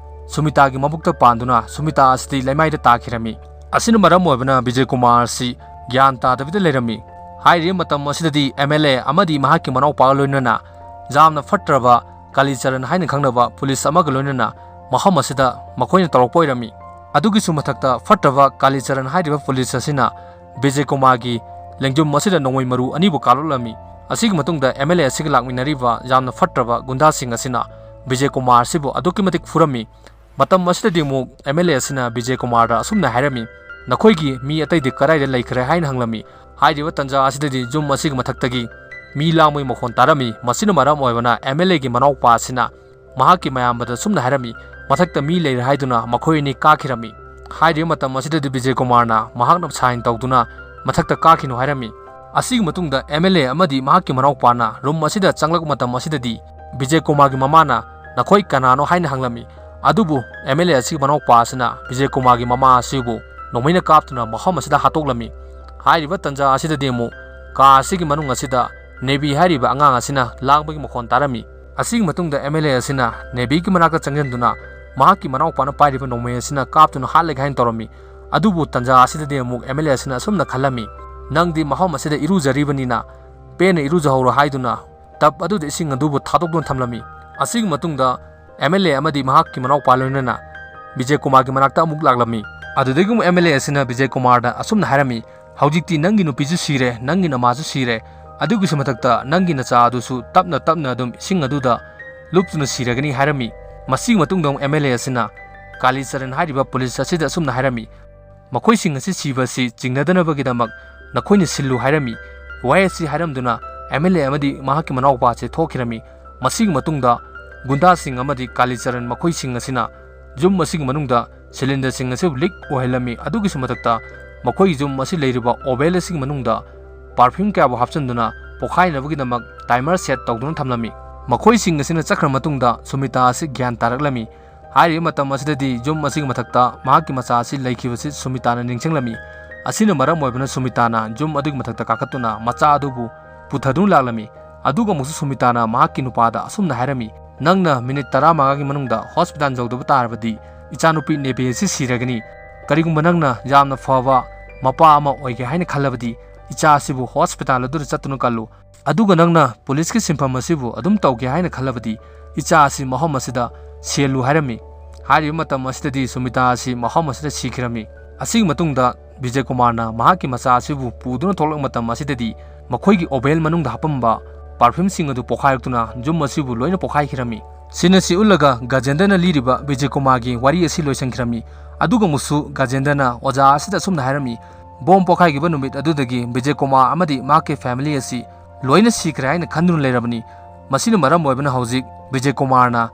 ꯁꯨꯃꯤꯇꯥꯒꯤ ꯃꯕꯨꯛꯇ ꯄꯥꯟꯗꯨꯅ ꯁꯨꯃꯤꯇꯥ ꯑꯁꯤꯗꯤ ꯂꯩꯃꯥꯏꯗ ꯇꯥꯈꯤꯔꯝꯃꯤ꯫ ꯑꯁꯤꯅ ꯃꯔꯝ ꯑꯣꯏꯕꯅ ꯕꯤꯖꯦ ꯀꯨꯃꯥꯔ ꯑꯁꯤ ꯒ꯭ꯌꯥꯟ ꯇꯥꯗꯕꯤꯗ ꯂꯩꯔꯝꯃꯤ꯫ ꯍꯥꯏꯔꯤꯕ ꯃꯇꯝ ꯑꯁꯤꯗꯗꯤ ꯑꯦꯝ ꯑꯦꯜ ꯑꯦ ꯑꯃꯗꯤ ꯃꯍꯥꯛꯀꯤ ꯃꯅꯥꯎꯄꯥꯒ ꯂꯣꯏꯅꯅ ꯌꯥꯝꯅ ꯐꯠꯇ꯭ꯔꯕ ꯀꯥꯂꯤꯆꯔꯟ ꯍꯥꯏꯅ ꯈꯪꯅꯕ ꯄꯨꯂꯤꯁ ꯑꯃꯒ ꯂꯣꯏꯅꯅ ꯃꯐꯝ ꯑꯁꯤꯗ ꯃꯈꯣꯏꯅ ꯇꯧꯔꯛꯄ ꯑꯣꯏꯔꯝꯃꯤ꯫ ꯑꯗꯨꯒꯤꯁꯨ ꯃꯊꯛꯇ ꯐꯠꯇ꯭ꯔꯕ ꯀꯥꯂꯤꯆꯔꯟ ꯍꯥꯏꯔꯤꯕ ꯄꯨꯂꯤꯁ ꯑꯁꯤꯅ ꯕꯤꯖꯦ ꯀꯨꯃꯥꯔꯒꯤ ꯂꯦꯡꯖꯨꯝ ꯑꯁꯤꯗ ꯅꯣꯡꯃꯩ ꯃꯔꯨ ꯑꯅꯤꯕꯨ ꯀꯥꯞꯂꯛꯂꯝꯃꯤ꯫ ꯑꯁꯤꯒꯤ ꯃꯇꯨꯡꯗ ꯑꯦꯝ ꯑꯦꯜ ꯑꯦ ꯑꯁꯤꯒ ꯂꯥꯛꯃꯤꯟꯅꯔꯤꯕ ꯌꯥꯝꯅ ꯐꯠꯇ꯭ꯔꯕ ꯒꯨꯟꯗꯥꯁꯤꯡ ꯑꯁꯤꯅ ꯕꯤꯖꯦ ꯀꯨꯃꯥꯔ ꯑꯁꯤꯕꯨ ꯑꯗꯨꯛꯀꯤ ꯃꯇꯤꯛ ꯐꯨꯔꯝꯃꯤ꯫ ꯃꯇꯝ ꯑꯁꯤꯗꯗꯤ ꯑꯃꯨꯛ ꯑꯦꯝ ꯑꯦꯜ ꯑꯦ ꯑꯁꯤꯅ ꯕꯤꯖꯦ ꯀꯨꯃꯥꯔꯗ ꯑꯁꯨꯝꯅ ꯍꯥꯏꯔꯝꯃꯤ, "ꯅꯈꯣꯏꯒꯤ ꯃꯤ ꯑꯇꯩꯗꯤ ꯀꯗꯥꯏꯗ ꯂꯩꯈ꯭ꯔꯦ?" ꯍꯥꯏꯅ ꯍꯪꯂꯝꯃꯤ꯫ ꯍꯥꯏꯔꯤꯕ ꯇꯥꯟꯖꯥ ꯑꯁꯤꯗꯗꯤ ꯌꯨꯝ ꯑꯁꯤꯒꯤ ꯃꯊꯛꯇꯒꯤ ꯃꯤ ꯂꯥꯡꯕꯒꯤ ꯃꯈꯣꯟ ꯇꯥꯔꯝꯃꯤ꯫ ꯃꯁꯤꯅ ꯃꯔꯝ ꯑꯣꯏꯕꯅ ꯑꯦꯝ ꯑꯦꯜ ꯑꯦꯒꯤ ꯃꯅꯥꯎꯄꯥ ꯑꯁꯤꯅ ꯃꯍꯥꯛꯀꯤ ꯃꯌꯥꯝꯕꯗ ꯁꯨꯝꯅ ꯍꯥꯏꯔꯝꯃꯤ, "ꯃꯊꯛꯇ ꯃꯤ ꯂꯩꯔꯦ" ꯍꯥꯏꯗꯨꯅ ꯃꯈꯣꯏ ꯑꯅꯤ ꯀꯥꯈꯤꯔꯝꯃꯤ꯫ ꯍꯥꯏꯔꯤꯕ ꯃꯇꯝ ꯑꯁꯤꯗꯗꯤ ꯕꯤꯖꯦ ꯀꯨꯃꯥꯔꯅ ꯃꯍꯥꯛꯅ ꯁꯥꯏꯟ ꯇꯧꯗꯨꯅ ꯃꯊꯛꯇ ꯀꯥꯈꯤꯅꯨ ꯍꯥꯏꯔꯝꯃꯤ꯫ ꯑꯁꯤꯒꯤ ꯃꯇꯨꯡꯗ ꯑꯦꯝ ꯑꯦꯜ ꯑꯦ ꯑꯃꯗꯤ ꯃꯍꯥꯛꯀꯤ ꯃꯅꯥꯎꯄꯥꯅ ꯔꯨꯝ ꯑꯁꯤꯗ ꯆꯪꯂꯛꯄ ꯃꯇꯝ ꯑꯁꯤꯗꯗꯤ ꯕꯤꯖꯦ ꯀꯨꯃꯥꯔꯒꯤ ꯃꯃꯥꯅ, "ꯅꯈꯣꯏ ꯀꯅꯥꯅꯣ?" ꯍꯥꯏꯅ ꯍꯪꯂꯝꯃꯤ꯫ ꯑꯗꯨꯕꯨ ꯑꯦꯝ ꯑꯦꯜ ꯑꯦ ꯑꯁꯤꯒꯤ ꯃꯅꯥꯎꯄꯥ ꯑꯁꯤꯅ ꯕꯤꯖꯦ ꯀꯨꯃꯥꯔꯒꯤ ꯃꯃꯥ ꯑꯁꯤꯕꯨ ꯅꯣꯡꯃꯩꯅ ꯀꯥꯞꯇꯨꯅ ꯃꯐꯝ ꯑꯁꯤꯗ ꯍꯥꯠꯇꯣꯛꯂꯝꯃꯤ꯫ ꯍꯥꯏꯔꯤꯕ ꯇꯥꯟꯖꯥ ꯑꯁꯤꯗꯗꯤ ꯑꯃꯨꯛ ꯀꯥ ꯑꯁꯤꯒꯤ ꯃꯅꯨꯡ ꯑꯁꯤꯗ ꯅꯦꯕꯤ ꯍꯥꯏꯔꯤꯕ ꯑꯉꯥꯡ ꯑꯁꯤꯅ ꯂꯥꯡꯕꯒꯤ ꯃꯈꯣꯟ ꯇꯥꯔꯝꯃꯤ꯫ ꯑꯁꯤꯒꯤ ꯃꯇꯨꯡꯗ ꯑꯦꯝ ꯑꯦꯜ ꯑꯦ ꯑꯁꯤꯅ ꯅꯦꯕꯤꯒꯤ ꯃꯅꯥꯛꯇ ꯆꯪꯁꯤꯟꯗꯨꯅ ꯃꯍꯥꯛꯀꯤ ꯃꯅꯥꯎꯄꯥꯅ ꯄꯥꯏꯔꯤꯕ ꯅꯣꯡꯃꯩ ꯑꯁꯤꯅ ꯀꯥꯞꯇꯨꯅ ꯍꯥꯠꯂꯒꯦ ꯍꯥꯏꯅ ꯇꯧꯔꯝꯃꯤ꯫ ꯑꯗꯨꯕꯨ ꯇꯥꯟꯖꯥ ꯑꯁꯤꯗꯗꯤ ꯑꯃꯨꯛ ꯑꯦꯝ ꯑꯦꯜ ꯑꯦ ꯑꯁꯤꯅ ꯑꯁꯨꯝꯅ ꯈꯜꯂꯝꯃꯤ, "ꯅꯪꯗꯤ ꯃꯐꯝ ꯑꯁꯤꯗ ꯏꯔꯨꯖꯔꯤꯕꯅꯤꯅ ꯄꯦꯟꯅ ꯏꯔꯨꯖꯍꯧꯔꯣ" ꯍꯥꯏꯗꯨꯅ ꯇꯞ ꯑꯗꯨꯗ ꯏꯁꯤꯡ ꯑꯗꯨꯕꯨ ꯊꯥꯗꯣꯛꯇꯨꯅ ꯊꯝꯂꯝꯃꯤ꯫ ꯑꯁꯤꯒꯤ ꯃꯇꯨꯡꯗ ꯑꯦꯝ ꯑꯦꯜ ꯑꯦ ꯑꯃꯗꯤ ꯃꯍꯥꯛꯀꯤ ꯃꯅꯥꯎꯄꯥ ꯂꯣꯏꯅꯅ ꯕꯤꯖꯦ ꯀꯨꯃꯥꯔꯒꯤ ꯃꯅꯥꯛꯇ ꯑꯃꯨꯛ ꯂꯥꯛꯂꯝꯃꯤ꯫ ꯑꯗꯨꯗꯒꯤ ꯑꯃꯨꯛ ꯑꯦꯝ ꯑꯦꯜ ꯑꯦ ꯑꯁꯤꯅ ꯕꯤꯖꯦ ꯀꯨꯃꯥꯔꯗ ꯑꯁꯨꯝꯅ ꯍꯥꯏꯔꯝꯃꯤ, "ꯍꯧꯖꯤꯛꯇꯤ ꯅꯪꯒꯤ ꯅꯨꯄꯤꯁꯨ ꯁꯤꯔꯦ, ꯅꯪꯒꯤ ꯅꯃꯥꯁꯨ ꯁꯤꯔꯦ, ꯑꯗꯨꯒꯤꯁꯨ ꯃꯊꯛꯇ ꯅꯪꯒꯤ ꯅꯆꯥ ꯑꯗꯨꯁꯨ ꯇꯞꯅ ꯇꯞꯅ ꯑꯗꯨꯝ ꯏꯁꯤꯡ ꯑꯗꯨꯗ ꯂꯨꯞꯇꯨꯅ ꯁꯤꯔꯒꯅꯤ" ꯍꯥꯏꯔꯝꯃꯤ꯫ ꯃꯁꯤꯒꯤ ꯃꯇꯨꯡꯗ ꯑꯃꯨꯛ ꯑꯦꯝ ꯑꯦꯜ ꯑꯦ ꯑꯁꯤꯅ ꯀꯥꯂꯤ ꯆꯔꯟ ꯍꯥꯏꯔꯤꯕ ꯄꯨꯂꯤꯁ ꯑꯁꯤꯗ ꯑꯁꯨꯝꯅ ꯍꯥꯏꯔꯝꯃꯤ, "ꯃꯈꯣꯏꯁꯤꯡ ꯑꯁꯤ ꯁꯤꯕ ꯑꯁꯤ ꯆꯤꯡꯅꯗꯅꯕꯒꯤꯗꯃꯛ ꯅꯈꯣꯏꯅ ꯁꯤꯜꯂꯨ" ꯍꯥꯏꯔꯝꯃꯤ꯫ ꯋꯥꯍꯩ ꯑꯁꯤ ꯍꯥꯏꯔꯝꯗꯨꯅ ꯑꯦꯝ ꯑꯦꯜ ꯑꯦ ꯑꯃꯗꯤ ꯃꯍꯥꯛꯀꯤ ꯃꯅꯥꯎꯄꯥ ꯑꯁꯤ ꯊꯣꯛꯈꯤꯔꯝꯃꯤ꯫ ꯃꯁꯤꯒꯤ ꯃꯇꯨꯡꯗ ꯒꯨꯟꯗꯥꯁꯤꯡ ꯑꯃꯗꯤ ꯀꯥꯂꯤꯆꯔꯟ ꯃꯈꯣꯏꯁꯤꯡ ꯑꯁꯤꯅ ꯌꯨꯝ ꯑꯁꯤꯒꯤ ꯃꯅꯨꯡꯗ ꯁꯤꯂꯤꯟꯗꯔꯁꯤꯡ ꯑꯁꯤꯕꯨ ꯂꯤꯛ ꯑꯣꯏꯍꯜꯂꯝꯃꯤ꯫ ꯑꯗꯨꯒꯤꯁꯨ ꯃꯊꯛꯇ ꯃꯈꯣꯏꯒꯤ ꯌꯨꯝ ꯑꯁꯤ ꯂꯩꯔꯤꯕ ꯑꯣꯚꯦꯜ ꯑꯁꯤꯒꯤ ꯃꯅꯨꯡꯗ ꯄꯥꯔꯐ꯭ꯌꯨꯝ ꯀꯌꯥꯕꯨ ꯍꯥꯞꯆꯤꯟꯗꯨꯅ ꯄꯣꯈꯥꯏꯅꯕꯒꯤꯗꯃꯛ ꯇꯥꯏꯃꯔ ꯁꯦꯠ ꯇꯧꯗꯨꯅ ꯊꯝꯂꯝꯃꯤ꯫ ꯃꯈꯣꯏꯁꯤꯡ ꯑꯁꯤꯅ ꯆꯠꯈ꯭ꯔ ꯃꯇꯨꯡꯗ ꯁꯨꯃꯤꯇꯥ ꯑꯁꯤ ꯒ꯭ꯌꯥꯟ ꯇꯥꯔꯛꯂꯝꯃꯤ꯫ ꯍꯥꯏꯔꯤꯕ ꯃꯇꯝ ꯑꯁꯤꯗꯗꯤ ꯌꯨꯝ ꯑꯁꯤꯒꯤ ꯃꯊꯛꯇ ꯃꯍꯥꯛꯀꯤ ꯃꯆꯥ ꯑꯁꯤ ꯂꯩꯈꯤꯕꯁꯤ ꯁꯨꯃꯤꯇꯥꯅ ꯅꯤꯡꯁꯤꯡꯂꯝꯃꯤ꯫ ꯑꯁꯤꯅ ꯃꯔꯝ ꯑꯣꯏꯕꯅ ꯁꯨꯃꯤꯇꯥꯅ ꯌꯨꯝ ꯑꯗꯨꯒꯤ ꯃꯊꯛꯇ ꯀꯥꯈꯠꯇꯨꯅ ꯃꯆꯥ ꯑꯗꯨꯕꯨ ꯄꯨꯊꯗꯨꯅ ꯂꯥꯛꯂꯝꯃꯤ꯫ ꯑꯗꯨꯒ ꯑꯃꯨꯛꯁꯨ ꯁꯨꯃꯤꯇꯥꯅ ꯃꯍꯥꯛꯀꯤ ꯅꯨꯄꯥꯗ ꯑꯁꯨꯝꯅ ꯍꯥꯏꯔꯝꯃꯤ, "ꯅꯪꯅ ꯃꯤꯅꯤꯠ ꯇꯔꯥꯃꯉꯥꯒꯤ ꯃꯅꯨꯡꯗ ꯍꯣꯁꯄꯤꯇꯥꯜ ꯌꯧꯗꯕ ꯇꯥꯔꯕꯗꯤ ꯏꯆꯥꯅꯨꯄꯤ ꯅꯦꯕꯤ ꯑꯁꯤ ꯁꯤꯔꯒꯅꯤ꯫ ꯀꯔꯤꯒꯨꯝꯕ ꯅꯪꯅ ꯌꯥꯝꯅ ꯐꯕ ꯃꯄꯥ ꯑꯃ ꯑꯣꯏꯒꯦ ꯍꯥꯏꯅ ꯈꯜꯂꯕꯗꯤ ꯏꯆꯥ ꯑꯁꯤꯕꯨ ꯍꯣꯁꯄꯤꯇꯥꯜ ꯑꯗꯨꯗ ꯆꯠꯇꯨꯅ ꯀꯜꯂꯨ꯫ ꯑꯗꯨꯒ ꯅꯪꯅ ꯄꯨꯂꯤꯁꯀꯤ ꯁꯤꯟꯐꯝ ꯑꯁꯤꯕꯨ ꯑꯗꯨꯝ ꯇꯧꯒꯦ ꯍꯥꯏꯅ ꯈꯜꯂꯕꯗꯤ ꯏꯆꯥ ꯑꯁꯤ ꯃꯐꯝ ꯑꯁꯤꯗ ꯁꯤꯍꯜꯂꯨ" ꯍꯥꯏꯔꯝꯃꯤ꯫ ꯍꯥꯏꯔꯤꯕ ꯃꯇꯝ ꯑꯁꯤꯗꯗꯤ ꯁꯨꯃꯤꯇꯥ ꯑꯁꯤ ꯃꯐꯝ ꯑꯁꯤꯗ ꯁꯤꯈꯤꯔꯝꯃꯤ꯫ ꯑꯁꯤꯒꯤ ꯃꯇꯨꯡꯗ ꯕꯤꯖꯦ ꯀꯨꯃꯥꯔꯅ ꯃꯍꯥꯛꯀꯤ ꯃꯆꯥ ꯑꯁꯤꯕꯨ ꯄꯨꯗꯨꯅ ꯊꯣꯛꯂꯛꯄ ꯃꯇꯝ ꯑꯁꯤꯗꯗꯤ ꯃꯈꯣꯏꯒꯤ ꯑꯣꯚꯦꯜ ꯃꯅꯨꯡꯗ ꯍꯥꯞꯄꯝꯕ ꯄꯥꯔꯐ꯭ꯌꯨꯝꯁꯤꯡ ꯑꯗꯨ ꯄꯣꯈꯥꯏꯔꯛꯇꯨꯅ ꯌꯨꯝ ꯑꯁꯤꯕꯨ ꯂꯣꯏꯅ ꯄꯣꯈꯥꯏꯈꯤꯔꯝꯃꯤ꯫ ꯁꯤꯟ ꯑꯁꯤ ꯎꯠꯂꯒ ꯒꯖꯦꯟꯗ꯭ꯔꯅ ꯂꯤꯔꯤꯕ ꯕꯤꯖꯦ ꯀꯨꯃꯥꯔꯒꯤ ꯋꯥꯔꯤ ꯑꯁꯤ ꯂꯣꯏꯁꯤꯟꯈꯤꯔꯝꯃꯤ꯫ ꯑꯗꯨꯒ ꯑꯃꯨꯛꯁꯨ ꯒꯖꯦꯟꯗ꯭ꯔꯅ ꯑꯣꯖꯥ ꯑꯁꯤꯗ ꯑꯁꯨꯝꯅ ꯍꯥꯏꯔꯝꯃꯤ, "ꯕꯣꯝ ꯄꯣꯈꯥꯏꯈꯤꯕ ꯅꯨꯃꯤꯠ ꯑꯗꯨꯗꯒꯤ ꯕꯤꯖꯦ ꯀꯨꯃꯥꯔ ꯑꯃꯗꯤ ꯃꯍꯥꯛꯀꯤ ꯐꯦꯃꯤꯂꯤ ꯑꯁꯤ ꯂꯣꯏꯅ ꯁꯤꯈ꯭ꯔꯦ ꯍꯥꯏꯅ ꯈꯟꯗꯨꯅ ꯂꯩꯔꯕꯅꯤ꯫ ꯃꯁꯤꯅ ꯃꯔꯝ ꯑꯣꯏꯕꯅ ꯍꯧꯖꯤꯛ ꯕꯤꯖꯦ ꯀꯨꯃꯥꯔꯅ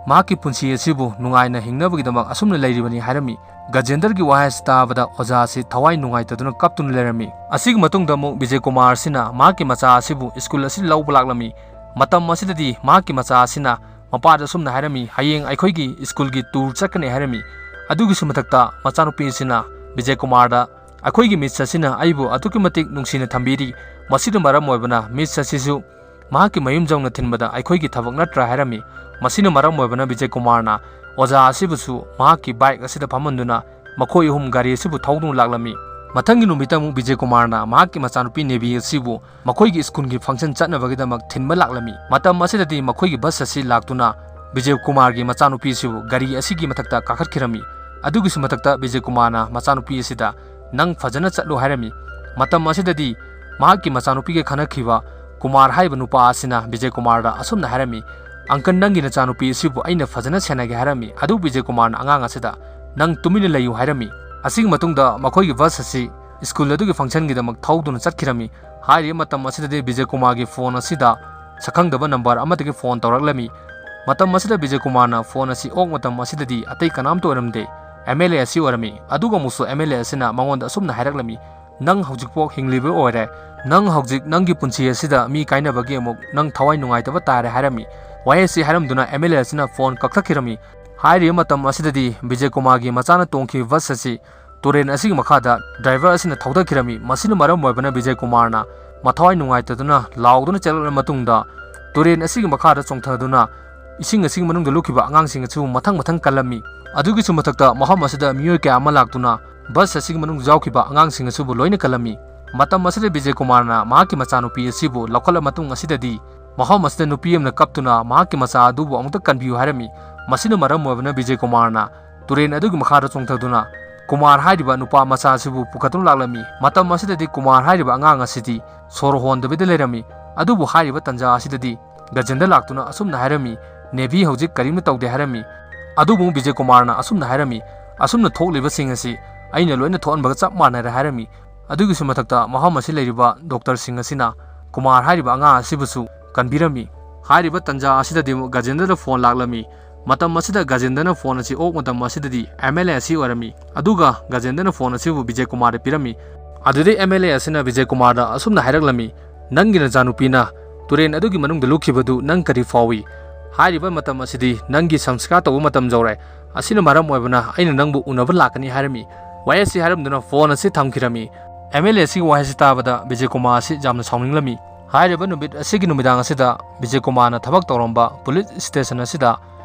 ꯃꯍꯥꯛꯀꯤ ꯄꯨꯟꯁꯤ ꯑꯁꯤꯕꯨ ꯅꯨꯡꯉꯥꯏꯅ ꯍꯤꯡꯅꯕꯒꯤꯗꯃꯛ ꯑꯁꯨꯝꯅ ꯂꯩꯔꯤꯕꯅꯤ" ꯍꯥꯏꯔꯝꯃꯤ꯫ ꯒꯖꯦꯟꯗ꯭ꯔꯒꯤ ꯋꯥꯍꯩ ꯑꯁꯤ ꯇꯥꯕꯗ ꯑꯣꯖꯥ ꯑꯁꯤ ꯊꯋꯥꯏ ꯅꯨꯡꯉꯥꯏꯇꯗꯨꯅ ꯀꯞꯇꯨꯅ ꯂꯩꯔꯝꯃꯤ꯫ ꯑꯁꯤꯒꯤ ꯃꯇꯨꯡꯗ ꯑꯃꯨꯛ ꯕꯤꯖꯦ ꯀꯨꯃꯥꯔ ꯑꯁꯤꯅ ꯃꯍꯥꯛꯀꯤ ꯃꯆꯥ ꯑꯁꯤꯕꯨ ꯁ꯭ꯀꯨꯜ ꯑꯁꯤ ꯂꯧꯕ ꯂꯥꯛꯂꯝꯃꯤ꯫ ꯃꯇꯝ ꯑꯁꯤꯗꯗꯤ ꯃꯍꯥꯛꯀꯤ ꯃꯆꯥ ꯑꯁꯤꯅ ꯃꯄꯥꯗ ꯑꯁꯨꯝꯅ ꯍꯥꯏꯔꯝꯃꯤ, "ꯍꯌꯦꯡ ꯑꯩꯈꯣꯏꯒꯤ ꯁ꯭ꯀꯨꯜꯒꯤ ꯇꯨꯔ ꯆꯠꯀꯅꯤ" ꯍꯥꯏꯔꯝꯃꯤ꯫ ꯑꯗꯨꯒꯤꯁꯨ ꯃꯊꯛꯇ ꯃꯆꯥꯅꯨꯄꯤ ꯑꯁꯤꯅ ꯕꯤꯖꯦ ꯀꯨꯃꯥꯔꯗ, "ꯑꯩꯈꯣꯏꯒꯤ ꯃꯤꯁ ꯑꯁꯤꯅ ꯑꯩꯕꯨ ꯑꯗꯨꯛꯀꯤ ꯃꯇꯤꯛ ꯅꯨꯡꯁꯤꯅ ꯊꯝꯕꯤꯔꯤ, ꯃꯁꯤꯅ ꯃꯔꯝ ꯑꯣꯏꯕꯅ ꯃꯤꯁ ꯑꯁꯤꯁꯨ ꯃꯍꯥꯛꯀꯤ ꯃꯌꯨꯝ ꯌꯧꯅ ꯊꯤꯟꯕꯗ ꯑꯩꯈꯣꯏꯒꯤ ꯊꯕꯛ ꯅꯠꯇ꯭ꯔꯥ?" ꯍꯥꯏꯔꯝꯃꯤ꯫ ꯃꯁꯤꯅ ꯃꯔꯝ ꯑꯣꯏꯕꯅ ꯕꯤꯖꯦ ꯀꯨꯃꯥꯔꯅ ꯑꯣꯖꯥ ꯑꯁꯤꯕꯨꯁꯨ ꯃꯍꯥꯛꯀꯤ ꯕꯥꯏꯛ ꯑꯁꯤꯗ ꯐꯝꯍꯟꯗꯨꯅ ꯃꯈꯣꯏ ꯑꯍꯨꯝ ꯒꯥꯔꯤ ꯑꯁꯤꯕꯨ ꯊꯧꯗꯨꯅ ꯂꯥꯛꯂꯝꯃꯤ꯫ ꯃꯊꯪꯒꯤ ꯅꯨꯃꯤꯠꯇ ꯑꯃꯨꯛ ꯕꯤꯖꯦ ꯀꯨꯃꯥꯔꯅ ꯃꯍꯥꯛꯀꯤ ꯃꯆꯥꯅꯨꯄꯤ ꯅꯦꯕꯤ ꯑꯁꯤꯕꯨ ꯃꯈꯣꯏꯒꯤ ꯁ꯭ꯀꯨꯜꯒꯤ ꯐꯪꯁꯟ ꯆꯠꯅꯕꯒꯤꯗꯃꯛ ꯊꯤꯟꯕ ꯂꯥꯛꯂꯝꯃꯤ꯫ ꯃꯇꯝ ꯑꯁꯤꯗꯗꯤ ꯃꯈꯣꯏꯒꯤ ꯕꯁ ꯑꯁꯤ ꯂꯥꯛꯇꯨꯅ ꯕꯤꯖꯦ ꯀꯨꯃꯥꯔꯒꯤ ꯃꯆꯥꯅꯨꯄꯤ ꯑꯁꯤꯕꯨ ꯒꯥꯔꯤ ꯑꯁꯤꯒꯤ ꯃꯊꯛꯇ ꯀꯥꯈꯠꯈꯤꯔꯝꯃꯤ꯫ ꯑꯗꯨꯒꯤꯁꯨ ꯃꯊꯛꯇ ꯕꯤꯖꯦ ꯀꯨꯃꯥꯔꯅ ꯃꯆꯥꯅꯨꯄꯤ ꯑꯁꯤꯗ "ꯅꯪ ꯐꯖꯅ ꯆꯠꯂꯨ" ꯍꯥꯏꯔꯝꯃꯤ꯫ ꯃꯇꯝ ꯑꯁꯤꯗꯗꯤ ꯃꯍꯥꯛꯀꯤ ꯃꯆꯥꯅꯨꯄꯤꯒ ꯈꯟꯅꯈꯤꯕ ꯀꯨꯃꯥꯔ ꯍꯥꯏꯔꯤꯕ ꯅꯨꯄꯥ ꯑꯁꯤꯅ ꯕꯤꯖꯦ ꯀꯨꯃꯥꯔꯗ ꯑꯁꯨꯝꯅ ꯍꯥꯏꯔꯝꯃꯤ, "ꯑꯪꯀꯜ, ꯅꯪꯒꯤ ꯅꯆꯥꯅꯨꯄꯤ ꯑꯁꯤꯕꯨ ꯑꯩꯅ ꯐꯖꯅ ꯁꯦꯟꯅꯒꯦ" ꯍꯥꯏꯔꯝꯃꯤ꯫ ꯑꯗꯨ ꯕꯤꯖꯦ ꯀꯨꯃꯥꯔꯅ ꯑꯉꯥꯡ ꯑꯁꯤꯗ "ꯅꯪ ꯇꯨꯃꯤꯟꯅ ꯂꯩꯌꯨ" ꯍꯥꯏꯔꯝꯃꯤ꯫ ꯑꯁꯤꯒꯤ ꯃꯇꯨꯡꯗ ꯃꯈꯣꯏꯒꯤ ꯕꯁ ꯑꯁꯤ ꯁ꯭ꯀꯨꯜ ꯑꯗꯨꯒꯤ ꯐꯪꯁꯟꯒꯤꯗꯃꯛ ꯊꯧꯗꯨꯅ ꯆꯠꯈꯤꯔꯝꯃꯤ꯫ ꯍꯥꯏꯔꯤꯕ ꯃꯇꯝ ꯑꯁꯤꯗꯗꯤ ꯕꯤꯖꯦ ꯀꯨꯃꯥꯔꯒꯤ ꯐꯣꯟ ꯑꯁꯤꯗ ꯁꯛꯈꯪꯗꯕ ꯅꯝꯕꯔ ꯑꯃꯗꯒꯤ ꯐꯣꯟ ꯇꯧꯔꯛꯂꯝꯃꯤ꯫ ꯃꯇꯝ ꯑꯁꯤꯗ ꯕꯤꯖꯦ ꯀꯨꯃꯥꯔꯅ ꯐꯣꯟ ꯑꯁꯤ ꯑꯣꯛ ꯃꯇꯝ ꯑꯁꯤꯗꯗꯤ ꯑꯇꯩ ꯀꯅꯥꯝꯇ ꯑꯣꯏꯔꯝꯗꯦ, ꯑꯦꯝ ꯑꯦꯜ ꯑꯦ ꯑꯁꯤ ꯑꯣꯏꯔꯝꯃꯤ꯫ ꯑꯗꯨꯒ ꯑꯃꯨꯛꯁꯨ ꯑꯦꯝ ꯑꯦꯜ ꯑꯦ ꯑꯁꯤꯅ ꯃꯉꯣꯟꯗ ꯑꯁꯨꯝꯅ ꯍꯥꯏꯔꯛꯂꯝꯃꯤ, "ꯅꯪ ꯍꯧꯖꯤꯛꯐꯥꯎ ꯍꯤꯡꯂꯤꯕ ꯑꯣꯏꯔꯦ, ꯅꯪ ꯍꯧꯖꯤꯛ ꯅꯪꯒꯤ ꯄꯨꯟꯁꯤ ꯑꯁꯤꯗ ꯃꯤ ꯀꯥꯏꯅꯕꯒꯤ ꯑꯃꯨꯛ ꯅꯪ ꯊꯋꯥꯏ ꯅꯨꯡꯉꯥꯏꯇꯕ ꯇꯥꯔꯦ" ꯍꯥꯏꯔꯝꯃꯤ꯫ ꯋꯥꯍꯩ ꯑꯁꯤ ꯍꯥꯏꯔꯝꯗꯨꯅ ꯑꯦꯝ ꯑꯦꯜ ꯑꯦ ꯑꯁꯤꯅ ꯐꯣꯟ ꯀꯛꯊꯠꯈꯤꯔꯝꯃꯤ꯫ ꯍꯥꯏꯔꯤꯕ ꯃꯇꯝ ꯑꯁꯤꯗꯗꯤ ꯕꯤꯖꯦ ꯀꯨꯃꯥꯔꯒꯤ ꯃꯆꯥꯅ ꯇꯣꯡꯈꯤꯕ ꯕꯁ ꯑꯁꯤ ꯇꯨꯔꯦꯜ ꯑꯁꯤꯒꯤ ꯃꯈꯥꯗ ꯗ꯭ꯔꯥꯏꯚꯔ ꯑꯁꯤꯅ ꯊꯧꯗꯈꯤꯔꯝꯃꯤ꯫ ꯃꯁꯤꯅ ꯃꯔꯝ ꯑꯣꯏꯕꯅ ꯕꯤꯖꯦ ꯀꯨꯃꯥꯔꯅ ꯃꯊꯋꯥꯏ ꯅꯨꯡꯉꯥꯏꯇꯗꯨꯅ ꯂꯥꯎꯗꯨꯅ ꯆꯦꯜꯂꯛꯂꯕ ꯃꯇꯨꯡꯗ ꯇꯨꯔꯦꯜ ꯑꯁꯤꯒꯤ ꯃꯈꯥꯗ ꯆꯣꯡꯊꯗꯨꯅ ꯏꯁꯤꯡ ꯑꯁꯤꯒꯤ ꯃꯅꯨꯡꯗ ꯂꯨꯞꯈꯤꯕ ꯑꯉꯥꯡꯁꯤꯡ ꯑꯁꯤꯕꯨ ꯃꯊꯪ ꯃꯊꯪ ꯀꯜꯂꯝꯃꯤ꯫ ꯑꯗꯨꯒꯤꯁꯨ ꯃꯊꯛꯇ ꯃꯐꯝ ꯑꯁꯤꯗ ꯃꯤꯑꯣꯏ ꯀꯌꯥ ꯑꯃ ꯂꯥꯛꯇꯨꯅ ꯕꯁ ꯑꯁꯤꯒꯤ ꯃꯅꯨꯡꯗ ꯌꯥꯎꯈꯤꯕ ꯑꯉꯥꯡꯁꯤꯡ ꯑꯁꯤꯕꯨ ꯂꯣꯏꯅ ꯀꯜꯂꯝꯃꯤ꯫ ꯃꯇꯝ ꯑꯁꯤꯗ ꯕꯤꯖꯦ ꯀꯨꯃꯥꯔꯅ ꯃꯍꯥꯛꯀꯤ ꯃꯆꯥꯅꯨꯄꯤ ꯑꯁꯤꯕꯨ ꯂꯧꯈꯠꯂꯕ ꯃꯇꯨꯡ ꯑꯁꯤꯗꯗꯤ ꯃꯐꯝ ꯑꯁꯤꯗ ꯅꯨꯄꯤ ꯑꯃꯅ ꯀꯞꯇꯨꯅ ꯃꯍꯥꯛꯀꯤ ꯃꯆꯥ ꯑꯗꯨꯕꯨ ꯑꯃꯨꯛꯇ ꯀꯟꯕꯤꯌꯨ ꯍꯥꯏꯔꯝꯃꯤ꯫ ꯃꯁꯤꯅ ꯃꯔꯝ ꯑꯣꯏꯕꯅ ꯕꯤꯖꯦ ꯀꯨꯃꯥꯔꯅ ꯇꯨꯔꯦꯜ ꯑꯗꯨꯒꯤ ꯃꯈꯥꯗ ꯆꯣꯡꯊꯗꯨꯅ ꯀꯨꯃꯥꯔ ꯍꯥꯏꯔꯤꯕ ꯅꯨꯄꯥ ꯃꯆꯥ ꯑꯁꯤꯕꯨ ꯄꯨꯈꯠꯇꯨꯅ ꯂꯥꯛꯂꯝꯃꯤ꯫ ꯃꯇꯝ ꯑꯁꯤꯗꯗꯤ ꯀꯨꯃꯥꯔ ꯍꯥꯏꯔꯤꯕ ꯑꯉꯥꯡ ꯑꯁꯤꯗꯤ ꯁꯣꯔ ꯍꯣꯟꯗꯕꯤꯗ ꯂꯩꯔꯝꯃꯤ꯫ ꯑꯗꯨꯕꯨ ꯍꯥꯏꯔꯤꯕ ꯇꯟꯖꯥ ꯑꯁꯤꯗꯗꯤ ꯒꯖꯦꯟꯗ꯭ꯔ ꯂꯥꯛꯇꯨꯅ ꯑꯁꯨꯝꯅ ꯍꯥꯏꯔꯝꯃꯤ, "ꯅꯦꯚꯤ ꯍꯧꯖꯤꯛ ꯀꯔꯤꯝꯇ ꯇꯧꯗꯦ" ꯍꯥꯏꯔꯝꯃꯤ꯫ ꯑꯗꯨꯕꯨ ꯕꯤꯖꯦ ꯀꯨꯃꯥꯔꯅ ꯑꯁꯨꯝꯅ ꯍꯥꯏꯔꯝꯃꯤ, "ꯑꯁꯨꯝꯅ ꯊꯣꯛꯂꯤꯕꯁꯤꯡ ꯑꯁꯤ ꯑꯩꯅ ꯂꯣꯏꯅ ꯊꯣꯛꯍꯟꯕꯒ ꯆꯞ ꯃꯥꯟꯅꯔꯦ" ꯍꯥꯏꯔꯝꯃꯤ꯫ ꯑꯗꯨꯒꯤꯁꯨ ꯃꯊꯛꯇ ꯃꯐꯝ ꯑꯁꯤ ꯂꯩꯔꯤꯕ ꯗꯣꯛꯇꯔꯁꯤꯡ ꯑꯁꯤꯅ ꯀꯨꯃꯥꯔ ꯍꯥꯏꯔꯤꯕ ꯑꯉꯥꯡ ꯑꯁꯤꯕꯨꯁꯨ ꯀꯟꯕꯤꯔꯝꯃꯤ꯫ ꯍꯥꯏꯔꯤꯕ ꯇꯟꯖꯥ ꯑꯁꯤꯗꯗꯤ ꯒꯖꯦꯟꯗ꯭ꯔꯗ ꯐꯣꯟ ꯂꯥꯛꯂꯝꯃꯤ꯫ ꯃꯇꯝ ꯑꯁꯤꯗ ꯒꯖꯦꯟꯗ꯭ꯔꯅ ꯐꯣꯟ ꯑꯁꯤ ꯑꯣꯛ ꯃꯇꯝ ꯑꯁꯤꯗꯗꯤ ꯑꯦꯝ ꯑꯦꯜ ꯑꯦ ꯑꯁꯤ ꯑꯣꯏꯔꯝꯃꯤ꯫ ꯑꯗꯨꯒ ꯒꯖꯦꯟꯗ꯭ꯔꯅ ꯐꯣꯟ ꯑꯁꯤꯕꯨ ꯕꯤꯖꯦ ꯀꯨꯃꯥꯔꯗ ꯄꯤꯔꯝꯃꯤ꯫ ꯑꯗꯨꯗꯩ ꯑꯦꯝ ꯑꯦꯜ ꯑꯦ ꯑꯁꯤꯅ ꯕꯤꯖꯦ ꯀꯨꯃꯥꯔꯗ ꯑꯁꯨꯝꯅ ꯍꯥꯏꯔꯛꯂꯝꯃꯤ, "ꯅꯪꯒꯤ ꯅꯆꯥꯅꯨꯄꯤꯅ ꯇꯨꯔꯦꯜ ꯑꯗꯨꯒꯤ ꯃꯅꯨꯡꯗ ꯂꯨꯞꯈꯤꯕꯗꯨ ꯅꯪ ꯀꯔꯤ ꯐꯥꯎꯏ? ꯍꯥꯏꯔꯤꯕ ꯃꯇꯝ ꯑꯁꯤꯗꯤ ꯅꯪꯒꯤ ꯁꯪꯁꯀꯥꯔ ꯇꯧꯕ ꯃꯇꯝ ꯌꯧꯔꯦ꯫ ꯑꯁꯤꯅ ꯃꯔꯝ ꯑꯣꯏꯕꯅ ꯑꯩꯅ ꯅꯪꯕꯨ ꯎꯅꯕ ꯂꯥꯛꯀꯅꯤ" ꯍꯥꯏꯔꯝꯃꯤ꯫ ꯋꯥꯍꯩ ꯑꯁꯤ ꯍꯥꯏꯔꯝꯗꯨꯅ ꯐꯣꯟ ꯑꯁꯤ ꯊꯝꯈꯤꯔꯝꯃꯤ꯫ ꯑꯦꯝ ꯑꯦꯜ ꯑꯦ ꯑꯁꯤꯒꯤ ꯋꯥꯍꯩꯁꯤ ꯇꯥꯕꯗ ꯕꯤꯖꯦ ꯀꯨꯃꯥꯔ ꯑꯁꯤ ꯌꯥꯝꯅ ꯁꯥꯎꯅꯤꯡꯂꯝꯃꯤ꯫ ꯍꯥꯏꯔꯤꯕ ꯅꯨꯃꯤꯠ ꯑꯁꯤꯒꯤ ꯅꯨꯃꯤꯗꯥꯡ ꯑꯁꯤꯗ ꯕꯤꯖꯦ ꯀꯨꯃꯥꯔꯅ ꯊꯕꯛ ꯇꯧꯔꯝꯕ ꯄꯨꯂꯤꯁ ꯁ꯭ꯇꯦꯁꯟ ꯑꯁꯤꯗ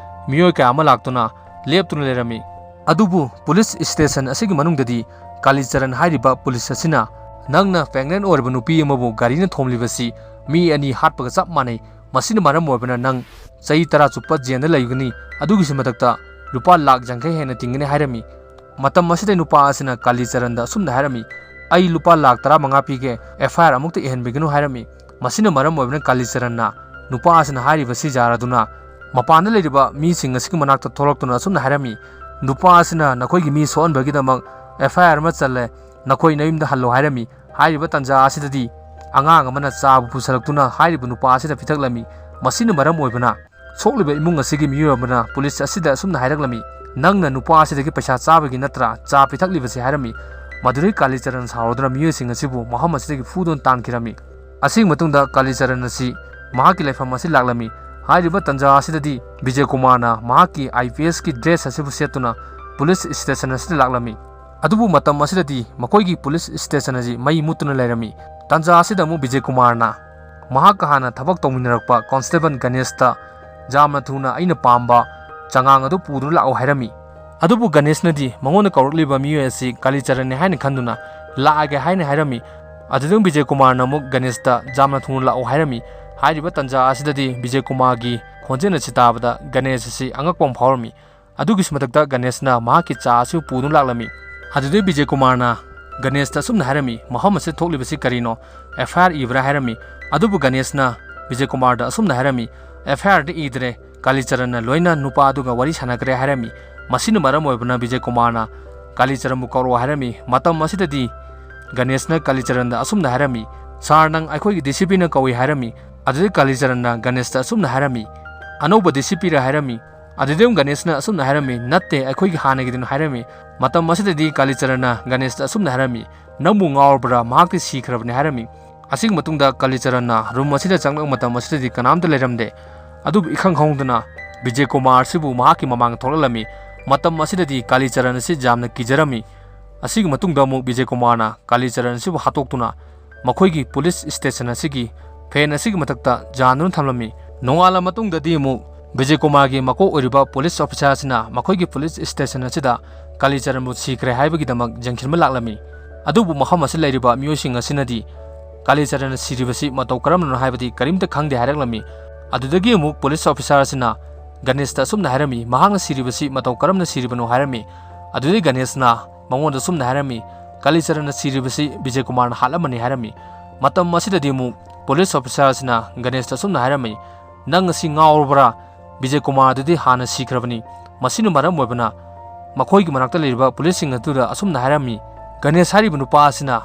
ꯃꯤꯑꯣꯏ ꯀꯌꯥ ꯑꯃ ꯂꯥꯛꯇꯨꯅ ꯂꯦꯞꯇꯨꯅ ꯂꯩꯔꯝꯃꯤ꯫ ꯑꯗꯨꯕꯨ ꯄꯨꯂꯤꯁ ꯁ꯭ꯇꯦꯁꯟ ꯑꯁꯤꯒꯤ ꯃꯅꯨꯡꯗꯗꯤ ꯀꯥꯂꯤꯆꯔꯟ ꯍꯥꯏꯔꯤꯕ ꯄꯨꯂꯤꯁ ꯑꯁꯤꯅ, "ꯅꯪꯅ ꯄ꯭ꯔꯦꯒꯅꯦꯟ ꯑꯣꯏꯔꯕ ꯅꯨꯄꯤ ꯑꯃꯕꯨ ꯒꯥꯔꯤꯅ ꯊꯣꯝꯂꯤꯕꯁꯤ ꯃꯤ ꯑꯅꯤ ꯍꯥꯠꯄꯒ ꯆꯞ ꯃꯥꯟꯅꯩ꯫ ꯃꯁꯤꯅ ꯃꯔꯝ ꯑꯣꯏꯕꯅ ꯅꯪ ꯆꯍꯤ ꯇꯔꯥ ꯆꯨꯞꯄ ꯖꯦꯜꯗ ꯂꯩꯒꯅꯤ꯫ ꯑꯗꯨꯒꯤꯁꯨ ꯃꯊꯛꯇ ꯂꯨꯄꯥ ꯂꯥꯈ ꯌꯥꯡꯈꯩ ꯍꯦꯟꯅ ꯇꯤꯡꯒꯅꯤ ꯍꯥꯏꯔꯝꯃꯤ꯫ ꯃꯇꯝ ꯑꯁꯤꯗ ꯅꯨꯄꯥ ꯑꯁꯤꯅ ꯀꯥꯂꯤꯆꯔꯟꯗ ꯑꯁꯨꯝꯅ ꯍꯥꯏꯔꯝꯃꯤ, "ꯑꯩ ꯂꯨꯄꯥ ꯂꯥꯈ ꯇꯔꯥꯃꯉꯥ ꯄꯤꯒꯦ, ꯑꯦꯐ ꯑꯥꯏ ꯑꯥꯔ ꯑꯃꯨꯛꯇ ꯏꯍꯟꯕꯤꯒꯅꯨ" ꯍꯥꯏꯔꯝꯃꯤ꯫ ꯃꯁꯤꯅ ꯃꯔꯝ ꯑꯣꯏꯕꯅ ꯀꯥꯂꯤꯆꯔꯟꯅ ꯅꯨꯄꯥ ꯑꯁꯤꯅ ꯍꯥꯏꯔꯤꯕꯁꯤ ꯌꯥꯔꯗꯨꯅ ꯃꯄꯥꯟꯗ ꯂꯩꯔꯤꯕ ꯃꯤꯁꯤꯡ ꯑꯁꯤꯒꯤ ꯃꯅꯥꯛꯇ ꯊꯣꯛꯂꯛꯇꯨꯅ ꯑꯁꯨꯝꯅ ꯍꯥꯏꯔꯝꯃꯤ, "ꯅꯨꯄꯥ ꯑꯁꯤꯅ ꯅꯈꯣꯏꯒꯤ ꯃꯤ ꯁꯣꯛꯍꯟꯕꯒꯤꯗꯃꯛ ꯑꯦꯐ ꯑꯥꯏ ꯑꯥꯔ ꯑꯃ ꯆꯜꯂꯦ, ꯅꯈꯣꯏ ꯅꯌꯨꯝꯗ ꯍꯜꯂꯣ" ꯍꯥꯏꯔꯝꯃꯤ꯫ ꯍꯥꯏꯔꯤꯕ ꯇꯥꯟꯖꯥ ꯑꯁꯤꯗꯗꯤ ꯑꯉꯥꯡ ꯑꯃꯅ ꯆꯥꯕꯨ ꯄꯨꯁꯜꯂꯛꯇꯨꯅ ꯍꯥꯏꯔꯤꯕ ꯅꯨꯄꯥ ꯑꯁꯤꯗ ꯄꯤꯊꯛꯂꯝꯃꯤ꯫ ꯃꯁꯤꯅ ꯃꯔꯝ ꯑꯣꯏꯕꯅ ꯁꯣꯛꯂꯤꯕ ꯏꯃꯨꯡ ꯑꯁꯤꯒꯤ ꯃꯤꯑꯣꯏ ꯑꯃꯅ ꯄꯨꯂꯤꯁ ꯑꯁꯤꯗ ꯑꯁꯨꯝꯅ ꯍꯥꯏꯔꯛꯂꯝꯃꯤ, "ꯅꯪꯅ ꯅꯨꯄꯥ ꯑꯁꯤꯗꯒꯤ ꯄꯩꯁꯥ ꯆꯥꯕꯒꯤ ꯅꯠꯇ꯭ꯔꯥ ꯆꯥ ꯄꯤꯊꯛꯂꯤꯕꯁꯤ?" ꯍꯥꯏꯔꯝꯃꯤ꯫ ꯃꯗꯨꯗꯩ ꯀꯥꯂꯤꯆꯔꯟ ꯁꯥꯎꯔꯗꯨꯅ ꯃꯤꯑꯣꯏꯁꯤꯡ ꯑꯁꯤꯕꯨ ꯃꯐꯝ ꯑꯁꯤꯗꯒꯤ ꯐꯨꯗꯨꯅ ꯇꯥꯟꯈꯤꯔꯝꯃꯤ꯫ ꯑꯁꯤꯒꯤ ꯃꯇꯨꯡꯗ ꯀꯥꯂꯤꯆꯔꯟ ꯑꯁꯤ ꯃꯍꯥꯛꯀꯤ ꯂꯩꯐꯝ ꯑꯁꯤ ꯂꯥꯛꯂꯝꯃꯤ꯫ ꯍꯥꯏꯔꯤꯕ ꯇꯥꯟꯖꯥ ꯑꯁꯤꯗꯗꯤ ꯕꯤꯖꯦ ꯀꯨꯃꯥꯔꯅ ꯃꯍꯥꯛꯀꯤ ꯑꯥꯏ ꯄꯤ ꯑꯦꯁꯀꯤ ꯗ꯭ꯔꯦꯁ ꯑꯁꯤꯕꯨ ꯁꯦꯠꯇꯨꯅ ꯄꯨꯂꯤꯁ ꯁ꯭ꯇꯦꯁꯟ ꯑꯁꯤꯗ ꯂꯥꯛꯂꯝꯃꯤ꯫ ꯑꯗꯨꯕꯨ ꯃꯇꯝ ꯑꯁꯤꯗꯗꯤ ꯃꯈꯣꯏꯒꯤ ꯄꯨꯂꯤꯁ ꯁ꯭ꯇꯦꯁꯟ ꯑꯁꯤ ꯃꯩ ꯃꯨꯠꯇꯨꯅ ꯂꯩꯔꯝꯃꯤ꯫ ꯇꯥꯟꯖꯥ ꯑꯁꯤꯗ ꯑꯃꯨꯛ ꯕꯤꯖꯦ ꯀꯨꯃꯥꯔꯅ ꯃꯍꯥꯛꯀ ꯍꯥꯟꯅ ꯊꯕꯛ ꯇꯧꯃꯤꯟꯅꯔꯛꯄ ꯀꯣꯟꯁꯇꯦꯕꯜ ꯒꯅꯦꯁꯇ ꯌꯥꯝꯅ ꯊꯨꯅ ꯑꯩꯅ ꯄꯥꯝꯕ ꯆꯉꯥꯡ ꯑꯗꯨ ꯄꯨꯗꯨꯅ ꯂꯥꯛꯎ ꯍꯥꯏꯔꯝꯃꯤ꯫ ꯑꯗꯨꯕꯨ ꯒꯅꯦꯁꯅꯗꯤ ꯃꯉꯣꯟꯗ ꯀꯧꯔꯛꯂꯤꯕ ꯃꯤꯑꯣꯏ ꯑꯁꯤ ꯀꯥꯂꯤꯆꯔꯟꯅꯤ ꯍꯥꯏꯅ ꯈꯟꯗꯨꯅ ꯂꯥꯛꯑꯒꯦ ꯍꯥꯏꯅ ꯍꯥꯏꯔꯝꯃꯤ꯫ ꯑꯗꯨꯗ ꯕꯤꯖꯦ ꯀꯨꯃꯥꯔꯅ ꯑꯃꯨꯛ ꯒꯅꯦꯁꯇ ꯌꯥꯝꯅ ꯊꯨꯅ ꯂꯥꯛꯎ ꯍꯥꯏꯔꯝꯃꯤ꯫ ꯍꯥꯏꯔꯤꯕ ꯇꯥꯟꯖꯥ ꯑꯁꯤꯗꯗꯤ ꯕꯤꯖꯦ ꯀꯨꯃꯥꯔꯒꯤ ꯈꯣꯟꯖꯦꯜ ꯑꯁꯤ ꯇꯥꯕꯗ ꯒꯅꯦꯁ ꯑꯁꯤ ꯑꯉꯛꯄ ꯑꯃ ꯐꯥꯎꯔꯝꯃꯤ꯫ ꯑꯗꯨꯒꯤꯁꯨ ꯃꯊꯛꯇ ꯒꯅꯦꯁꯅ ꯃꯍꯥꯛꯀꯤ ꯆꯥ ꯑꯁꯤ ꯄꯨꯗꯨꯅ ꯂꯥꯛꯂꯝꯃꯤ꯫ ꯑꯗꯨꯗꯩ ꯕꯤꯖꯦ ꯀꯨꯃꯥꯔꯅ ꯒꯅꯦꯁꯇ ꯑꯁꯨꯝꯅ ꯍꯥꯏꯔꯝꯃꯤ, "ꯃꯐꯝ ꯑꯁꯤꯗ ꯊꯣꯛꯂꯤꯕꯁꯤ ꯀꯔꯤꯅꯣ? ꯑꯦꯐ ꯑꯥꯏ ꯑꯥꯔ ꯏꯕ꯭ꯔꯥ?" ꯍꯥꯏꯔꯝꯃꯤ꯫ ꯑꯗꯨꯕꯨ ꯒꯅꯦꯁꯅ ꯕꯤꯖꯦ ꯀꯨꯃꯥꯔꯗ ꯑꯁꯨꯝꯅ ꯍꯥꯏꯔꯝꯃꯤ, "ꯑꯦꯐ ꯑꯥꯏ ꯑꯥꯔꯗꯤ ꯏꯗ꯭ꯔꯦ, ꯀꯥꯂꯤꯆꯔꯟꯅ ꯂꯣꯏꯅ ꯅꯨꯄꯥ ꯑꯗꯨꯒ ꯋꯥꯔꯤ ꯁꯥꯟꯅꯈ꯭ꯔꯦ" ꯍꯥꯏꯔꯝꯃꯤ꯫ ꯃꯁꯤꯅ ꯃꯔꯝ ꯑꯣꯏꯕꯅ ꯕꯤꯖꯦ ꯀꯨꯃꯥꯔꯅ ꯀꯥꯂꯤꯆꯔꯟꯕꯨ ꯀꯧꯔꯛꯑꯣ ꯍꯥꯏꯔꯝꯃꯤ꯫ ꯃꯇꯝ ꯑꯁꯤꯗꯗꯤ ꯒꯅꯦꯁꯅ ꯀꯥꯂꯤꯆꯔꯟꯗ ꯑꯁꯨꯝꯅ ꯍꯥꯏꯔꯝꯃꯤ, "ꯁꯥꯔ, ꯅꯪ ꯑꯩꯈꯣꯏꯒꯤ ꯗꯤ ꯁꯤ ꯄꯤꯅ ꯀꯧꯏ" ꯍꯥꯏꯔꯝꯃꯤ꯫ ꯑꯗꯨꯗꯩ ꯀꯥꯂꯤꯆꯔꯟꯅ ꯒꯅꯦꯁꯇ ꯑꯁꯨꯝꯅ ꯍꯥꯏꯔꯝꯃꯤ, "ꯑꯅꯧꯕ ꯗꯤ ꯁꯤ ꯄꯤꯔ?" ꯍꯥꯏꯔꯝꯃꯤ꯫ ꯑꯗꯨꯗꯩ ꯑꯃꯨꯛ ꯒꯅꯦꯁꯅ ꯑꯁꯨꯝꯅ ꯍꯥꯏꯔꯝꯃꯤ, "ꯅꯠꯇꯦ, ꯑꯩꯈꯣꯏꯒꯤ ꯍꯥꯟꯅꯒꯤꯗꯨꯅ" ꯍꯥꯏꯔꯝꯃꯤ꯫ ꯃꯇꯝ ꯑꯁꯤꯗꯗꯤ ꯀꯥꯂꯤꯆꯔꯟꯅ ꯒꯅꯦꯁꯇ ꯑꯁꯨꯝꯅ ꯍꯥꯏꯔꯝꯃꯤ, "ꯅꯪꯕꯨ ꯉꯥꯎꯔꯕ꯭ꯔꯥ? ꯃꯍꯥꯛꯇꯤ ꯁꯤꯈ꯭ꯔꯕꯅꯤ" ꯍꯥꯏꯔꯝꯃꯤ꯫ ꯑꯁꯤꯒꯤ ꯃꯇꯨꯡꯗ ꯀꯥꯂꯤꯆꯔꯟꯅ ꯔꯨꯝ ꯑꯁꯤꯗ ꯆꯪꯂꯛꯄ ꯃꯇꯝ ꯑꯁꯤꯗꯗꯤ ꯀꯅꯥꯝꯇ ꯂꯩꯔꯝꯗꯦ꯫ ꯑꯗꯨꯕꯨ ꯏꯈꯪ ꯈꯪꯍꯧꯗꯅ ꯕꯤꯖꯦ ꯀꯨꯃꯥꯔ ꯑꯁꯤꯕꯨ ꯃꯍꯥꯛꯀꯤ ꯃꯃꯥꯡꯗ ꯊꯣꯛꯂꯛꯂꯝꯃꯤ꯫ ꯃꯇꯝ ꯑꯁꯤꯗꯗꯤ ꯀꯥꯂꯤꯆꯔꯟ ꯑꯁꯤ ꯌꯥꯝꯅ ꯀꯤꯖꯔꯝꯃꯤ꯫ ꯑꯁꯤꯒꯤ ꯃꯇꯨꯡꯗ ꯑꯃꯨꯛ ꯕꯤꯖꯦ ꯀꯨꯃꯥꯔꯅ ꯀꯥꯂꯤꯆꯔꯟ ꯑꯁꯤꯕꯨ ꯍꯥꯠꯇꯣꯛꯇꯨꯅ ꯃꯈꯣꯏꯒꯤ ꯄꯨꯂꯤꯁ ꯁ꯭ꯇꯦꯁꯟ ꯑꯁꯤꯒꯤ ꯐꯦꯟ ꯑꯁꯤꯒꯤ ꯃꯊꯛꯇ ꯌꯥꯟꯗꯨꯅ ꯊꯝꯂꯝꯃꯤ꯫ ꯅꯣꯡꯉꯥꯜꯂ ꯃꯇꯨꯡꯗꯗꯤ ꯑꯃꯨꯛ ꯕꯤꯖꯦ ꯀꯨꯃꯥꯔꯒꯤ ꯃꯀꯣꯛ ꯑꯣꯏꯔꯤꯕ ꯄꯨꯂꯤꯁ ꯑꯣꯐꯤꯁꯥꯔ ꯑꯁꯤꯅ ꯃꯈꯣꯏꯒꯤ ꯄꯨꯂꯤꯁ ꯁ꯭ꯇꯦꯁꯟ ꯑꯁꯤꯗ ꯀꯥꯂꯤꯆꯔꯟꯕꯨ ꯁꯤꯈ꯭ꯔꯦ ꯍꯥꯏꯕꯒꯤꯗꯃꯛ ꯌꯦꯡꯁꯤꯟꯕ ꯂꯥꯛꯂꯝꯃꯤ꯫ ꯑꯗꯨꯕꯨ ꯃꯐꯝ ꯑꯁꯤꯗ ꯂꯩꯔꯤꯕ ꯃꯤꯑꯣꯏꯁꯤꯡ ꯑꯁꯤꯅꯗꯤ ꯀꯥꯂꯤꯆꯔꯟꯅ ꯁꯤꯔꯤꯕꯁꯤ ꯃꯇꯧ ꯀꯔꯝꯅꯅꯣ ꯍꯥꯏꯕꯗꯤ ꯀꯔꯤꯝꯇ ꯈꯪꯗꯦ ꯍꯥꯏꯔꯛꯂꯝꯃꯤ꯫ ꯑꯗꯨꯗꯒꯤ ꯑꯃꯨꯛ ꯄꯨꯂꯤꯁ ꯑꯣꯐꯤꯁꯥꯔ ꯑꯁꯤꯅ ꯒꯅꯦꯁꯇ ꯑꯁꯨꯝꯅ ꯍꯥꯏꯔꯝꯃꯤ, ꯃꯍꯥꯛꯅ ꯁꯤꯔꯤꯕꯁꯤ ꯃꯇꯧ ꯀꯔꯝꯅ ꯁꯤꯔꯤꯕꯅꯣ ꯍꯥꯏꯔꯝꯃꯤ꯫ ꯑꯗꯨꯗꯩ ꯒꯅꯦꯁꯅ ꯃꯉꯣꯟꯗ ꯑꯁꯨꯝꯅ ꯍꯥꯏꯔꯝꯃꯤ, ꯀꯥꯂꯤꯆꯔꯟꯅ ꯁꯤꯔꯤꯕꯁꯤ ꯕꯤꯖꯦ ꯀꯨꯃꯥꯔꯅ ꯍꯥꯠꯂꯝꯕꯅꯤ ꯍꯥꯏꯔꯝꯃꯤ꯫ ꯃꯇꯝ ꯑꯁꯤꯗꯗꯤ ꯑꯃꯨꯛ ꯄꯨꯂꯤꯁ ꯑꯣꯐꯤꯁꯥꯔ ꯑꯁꯤꯅ ꯒꯅꯦꯁꯇ ꯑꯁꯨꯝꯅ ꯍꯥꯏꯔꯝꯃꯤ, "ꯅꯪ ꯑꯁꯤ ꯉꯥꯎꯔꯕ꯭ꯔꯥ? ꯕꯤꯖꯦ ꯀꯨꯃꯥꯔ ꯑꯗꯨꯗꯤ ꯍꯥꯟꯅ ꯁꯤꯈ꯭ꯔꯕꯅꯤ꯫ ꯃꯁꯤꯅ ꯃꯔꯝ ꯑꯣꯏꯕꯅ ꯃꯈꯣꯏꯒꯤ ꯃꯅꯥꯛꯇ ꯂꯩꯔꯤꯕ ꯄꯨꯂꯤꯁꯁꯤꯡ ꯑꯗꯨꯗ ꯑꯁꯨꯝꯅ ꯍꯥꯏꯔꯝꯃꯤ, ꯒꯅꯦꯁ ꯍꯥꯏꯔꯤꯕ ꯅꯨꯄꯥ ꯑꯁꯤꯅ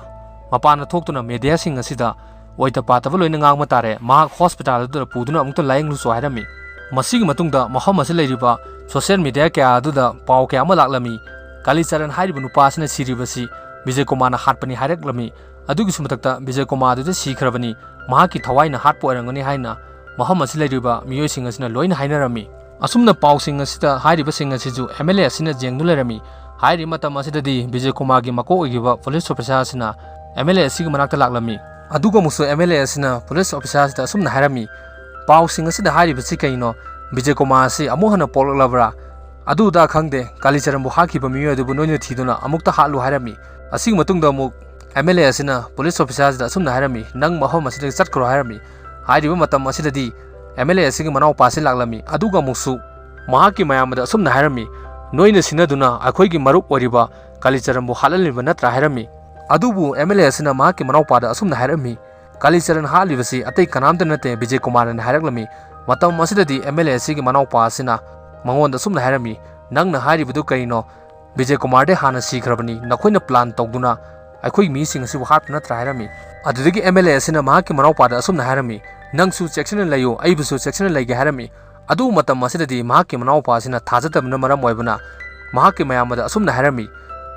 ꯃꯄꯥꯟꯗ ꯊꯣꯛꯇꯨꯅ ꯃꯦꯗꯤꯌꯥꯁꯤꯡ ꯑꯁꯤꯗ ꯑꯣꯏꯗ ꯄꯥꯗꯕ ꯂꯣꯏꯅ ꯉꯥꯡꯕ ꯇꯥꯔꯦ꯫ ꯃꯍꯥꯛ ꯍꯣꯁꯄꯤꯇꯥꯜ ꯑꯗꯨꯗ ꯄꯨꯗꯨꯅ ꯑꯃꯨꯛꯇ ꯂꯥꯌꯦꯡꯂꯨꯆꯣ" ꯍꯥꯏꯔꯝꯃꯤ꯫ ꯃꯁꯤꯒꯤ ꯃꯇꯨꯡꯗ ꯃꯐꯝ ꯑꯁꯤꯗ ꯂꯩꯔꯤꯕ ꯁꯣꯁꯤꯌꯦꯜ ꯃꯦꯗꯤꯌꯥ ꯀꯌꯥ ꯑꯗꯨꯗ ꯄꯥꯎ ꯀꯌꯥ ꯑꯃ ꯂꯥꯛꯂꯝꯃꯤ꯫ ꯀꯥꯂꯤꯆꯔꯟ ꯍꯥꯏꯔꯤꯕ ꯅꯨꯄꯥ ꯑꯁꯤꯅ ꯁꯤꯔꯤꯕꯁꯤ ꯕꯤꯖꯦ ꯀꯨꯃꯥꯔꯅ ꯍꯥꯠꯄꯅꯤ ꯍꯥꯏꯔꯛꯂꯝꯃꯤ꯫ ꯑꯗꯨꯒꯤꯁꯨ ꯃꯊꯛꯇ ꯕꯤꯖꯦ ꯀꯨꯃꯥꯔ ꯑꯗꯨꯗꯤ ꯁꯤꯈ꯭ꯔꯕꯅꯤ, ꯃꯍꯥꯛꯀꯤ ꯊꯋꯥꯏꯅ ꯍꯥꯠꯄ ꯑꯣꯏꯔꯝꯒꯅꯤ ꯍꯥꯏꯅ ꯃꯐꯝ ꯑꯁꯤ ꯂꯩꯔꯤꯕ ꯃꯤꯑꯣꯏꯁꯤꯡ ꯑꯁꯤꯅ ꯂꯣꯏꯅ ꯍꯥꯏꯅꯔꯝꯃꯤ꯫ ꯑꯁꯨꯝꯅ ꯄꯥꯎꯁꯤꯡ ꯑꯁꯤꯗ ꯍꯥꯏꯔꯤꯕꯁꯤꯡ ꯑꯁꯤꯁꯨ ꯑꯦꯝ ꯑꯦꯜ ꯑꯦ ꯑꯁꯤꯅ ꯌꯦꯡꯗꯨꯅ ꯂꯩꯔꯝꯃꯤ꯫ ꯍꯥꯏꯔꯤꯕ ꯃꯇꯝ ꯑꯁꯤꯗꯗꯤ ꯕꯤꯖꯦ ꯀꯨꯃꯥꯔꯒꯤ ꯃꯀꯣꯛ ꯑꯣꯏꯈꯤꯕ ꯄꯨꯂꯤꯁ ꯑꯣꯐꯤꯁꯥꯔ ꯑꯁꯤꯅ ꯑꯦꯝ ꯑꯦꯜ ꯑꯦ ꯑꯁꯤꯒꯤ ꯃꯅꯥꯛꯇ ꯂꯥꯛꯂꯝꯃꯤ꯫ ꯑꯗꯨꯒ ꯑꯃꯨꯛꯁꯨ ꯑꯦꯝ ꯑꯦꯜ ꯑꯦ ꯑꯁꯤꯅ ꯄꯨꯂꯤꯁ ꯑꯣꯐꯤꯁꯥꯔ ꯑꯁꯤꯗ ꯑꯁꯨꯝꯅ ꯍꯥꯏꯔꯝꯃꯤ, "ꯄꯥꯎꯁꯤꯡ ꯑꯁꯤꯗ ꯍꯥꯏꯔꯤꯕꯁꯤ ꯀꯩꯅꯣ? ꯕꯤꯖꯦ ꯀꯨꯃꯥꯔ ꯑꯁꯤ ꯑꯃꯨꯛ ꯍꯟꯅ ꯄꯣꯛꯂꯛꯂꯕ꯭ꯔꯥ? ꯑꯗꯨ ꯑꯗꯥ ꯈꯪꯗꯦ, ꯀꯥꯂꯤꯆꯔꯟꯕꯨ ꯍꯥꯠꯈꯤꯕ ꯃꯤꯑꯣꯏ ꯑꯗꯨꯕꯨ ꯅꯣꯏꯅ ꯊꯤꯗꯨꯅ ꯑꯃꯨꯛꯇ ꯍꯥꯠꯂꯨ" ꯍꯥꯏꯔꯝꯃꯤ꯫ ꯑꯁꯤꯒꯤ ꯃꯇꯨꯡꯗ ꯑꯃꯨꯛ ꯑꯦꯝ ꯑꯦꯜ ꯑꯦ ꯑꯁꯤꯅ ꯄꯨꯂꯤꯁ ꯑꯣꯐꯤꯁꯥꯔ ꯑꯁꯤꯗ ꯑꯁꯨꯝꯅ ꯍꯥꯏꯔꯝꯃꯤ, "ꯅꯪ ꯃꯐꯝ ꯑꯁꯤꯗꯒꯤ ꯆꯠꯈ꯭ꯔꯣ" ꯍꯥꯏꯔꯝꯃꯤ꯫ ꯍꯥꯏꯔꯤꯕ ꯃꯇꯝ ꯑꯁꯤꯗꯗꯤ ꯑꯦꯝ ꯑꯦꯜ ꯑꯦ ꯑꯁꯤꯒꯤ ꯃꯅꯥꯎꯄꯥ ꯑꯁꯤ ꯂꯥꯛꯂꯝꯃꯤ꯫ ꯑꯗꯨꯒ ꯑꯃꯨꯛꯁꯨ ꯃꯍꯥꯛꯀꯤ ꯃꯌꯥꯝꯕꯗ ꯑꯁꯨꯝꯅ ꯍꯥꯏꯔꯝꯃꯤ, "ꯅꯣꯏꯅ ꯁꯤꯟꯅꯗꯨꯅ ꯑꯩꯈꯣꯏꯒꯤ ꯃꯔꯨꯞ ꯑꯣꯏꯔꯤꯕ ꯀꯥꯂꯤꯆꯔꯟꯕꯨ ꯍꯥꯠꯍꯜꯂꯤꯕ ꯅꯠꯇ꯭ꯔꯥ?" ꯍꯥꯏꯔꯝꯃꯤ꯫ ꯑꯗꯨꯕꯨ ꯑꯦꯝ ꯑꯦꯜ ꯑꯦ ꯑꯁꯤꯅ ꯃꯍꯥꯛꯀꯤ ꯃꯅꯥꯎꯄꯥꯗ ꯑꯁꯨꯝꯅ ꯍꯥꯏꯔꯝꯃꯤ, "ꯀꯥꯂꯤꯆꯔꯟ ꯍꯥꯠꯂꯤꯕꯁꯤ ꯑꯇꯩ ꯀꯅꯥꯝꯇ ꯅꯠꯇꯦ, ꯕꯤꯖꯦ ꯀꯨꯃꯥꯔꯅꯅꯤ" ꯍꯥꯏꯔꯛꯂꯝꯃꯤ꯫ ꯃꯇꯝ ꯑꯁꯤꯗꯗꯤ ꯑꯦꯝ ꯑꯦꯜ ꯑꯦ ꯑꯁꯤꯒꯤ ꯃꯅꯥꯎꯄꯥ ꯑꯁꯤꯅ ꯃꯉꯣꯟꯗ ꯑꯁꯨꯝꯅ ꯍꯥꯏꯔꯝꯃꯤ, "ꯅꯪꯅ ꯍꯥꯏꯔꯤꯕꯗꯨ ꯀꯔꯤꯅꯣ? ꯕꯤꯖꯦ ꯀꯨꯃꯥꯔꯗꯤ ꯍꯥꯟꯅ ꯁꯤꯈ꯭ꯔꯕꯅꯤ, ꯅꯈꯣꯏꯅ ꯄ꯭ꯂꯥꯟ ꯇꯧꯗꯨꯅ ꯑꯩꯈꯣꯏ ꯃꯤꯁꯤꯡ ꯑꯁꯤꯕꯨ ꯍꯥꯠꯄ ꯅꯠꯇ꯭ꯔꯥ?" ꯍꯥꯏꯔꯝꯃꯤ꯫ ꯑꯗꯨꯗꯒꯤ ꯑꯦꯝ ꯑꯦꯜ ꯑꯦ ꯑꯁꯤꯅ ꯃꯍꯥꯛꯀꯤ ꯃꯅꯥꯎꯄꯥꯗ ꯑꯁꯨꯝꯅ ꯍꯥꯏꯔꯝꯃꯤ, "ꯅꯪꯁꯨ ꯆꯦꯛꯁꯤꯟꯅ ꯂꯩꯌꯨ, ꯑꯩꯕꯨꯁꯨ ꯆꯦꯛꯁꯤꯟꯅ ꯂꯩꯒꯦ" ꯍꯥꯏꯔꯝꯃꯤ꯫ ꯑꯗꯨꯕꯨ ꯃꯇꯝ ꯑꯁꯤꯗꯗꯤ ꯃꯍꯥꯛꯀꯤ ꯃꯅꯥꯎꯄꯥ ꯑꯁꯤꯅ ꯊꯥꯖꯗꯕꯅ ꯃꯔꯝ ꯑꯣꯏꯕꯅ ꯃꯍꯥꯛꯀꯤ ꯃꯌꯥꯝꯕꯗ ꯑꯁꯨꯝꯅ ꯍꯥꯏꯔꯝꯃꯤ,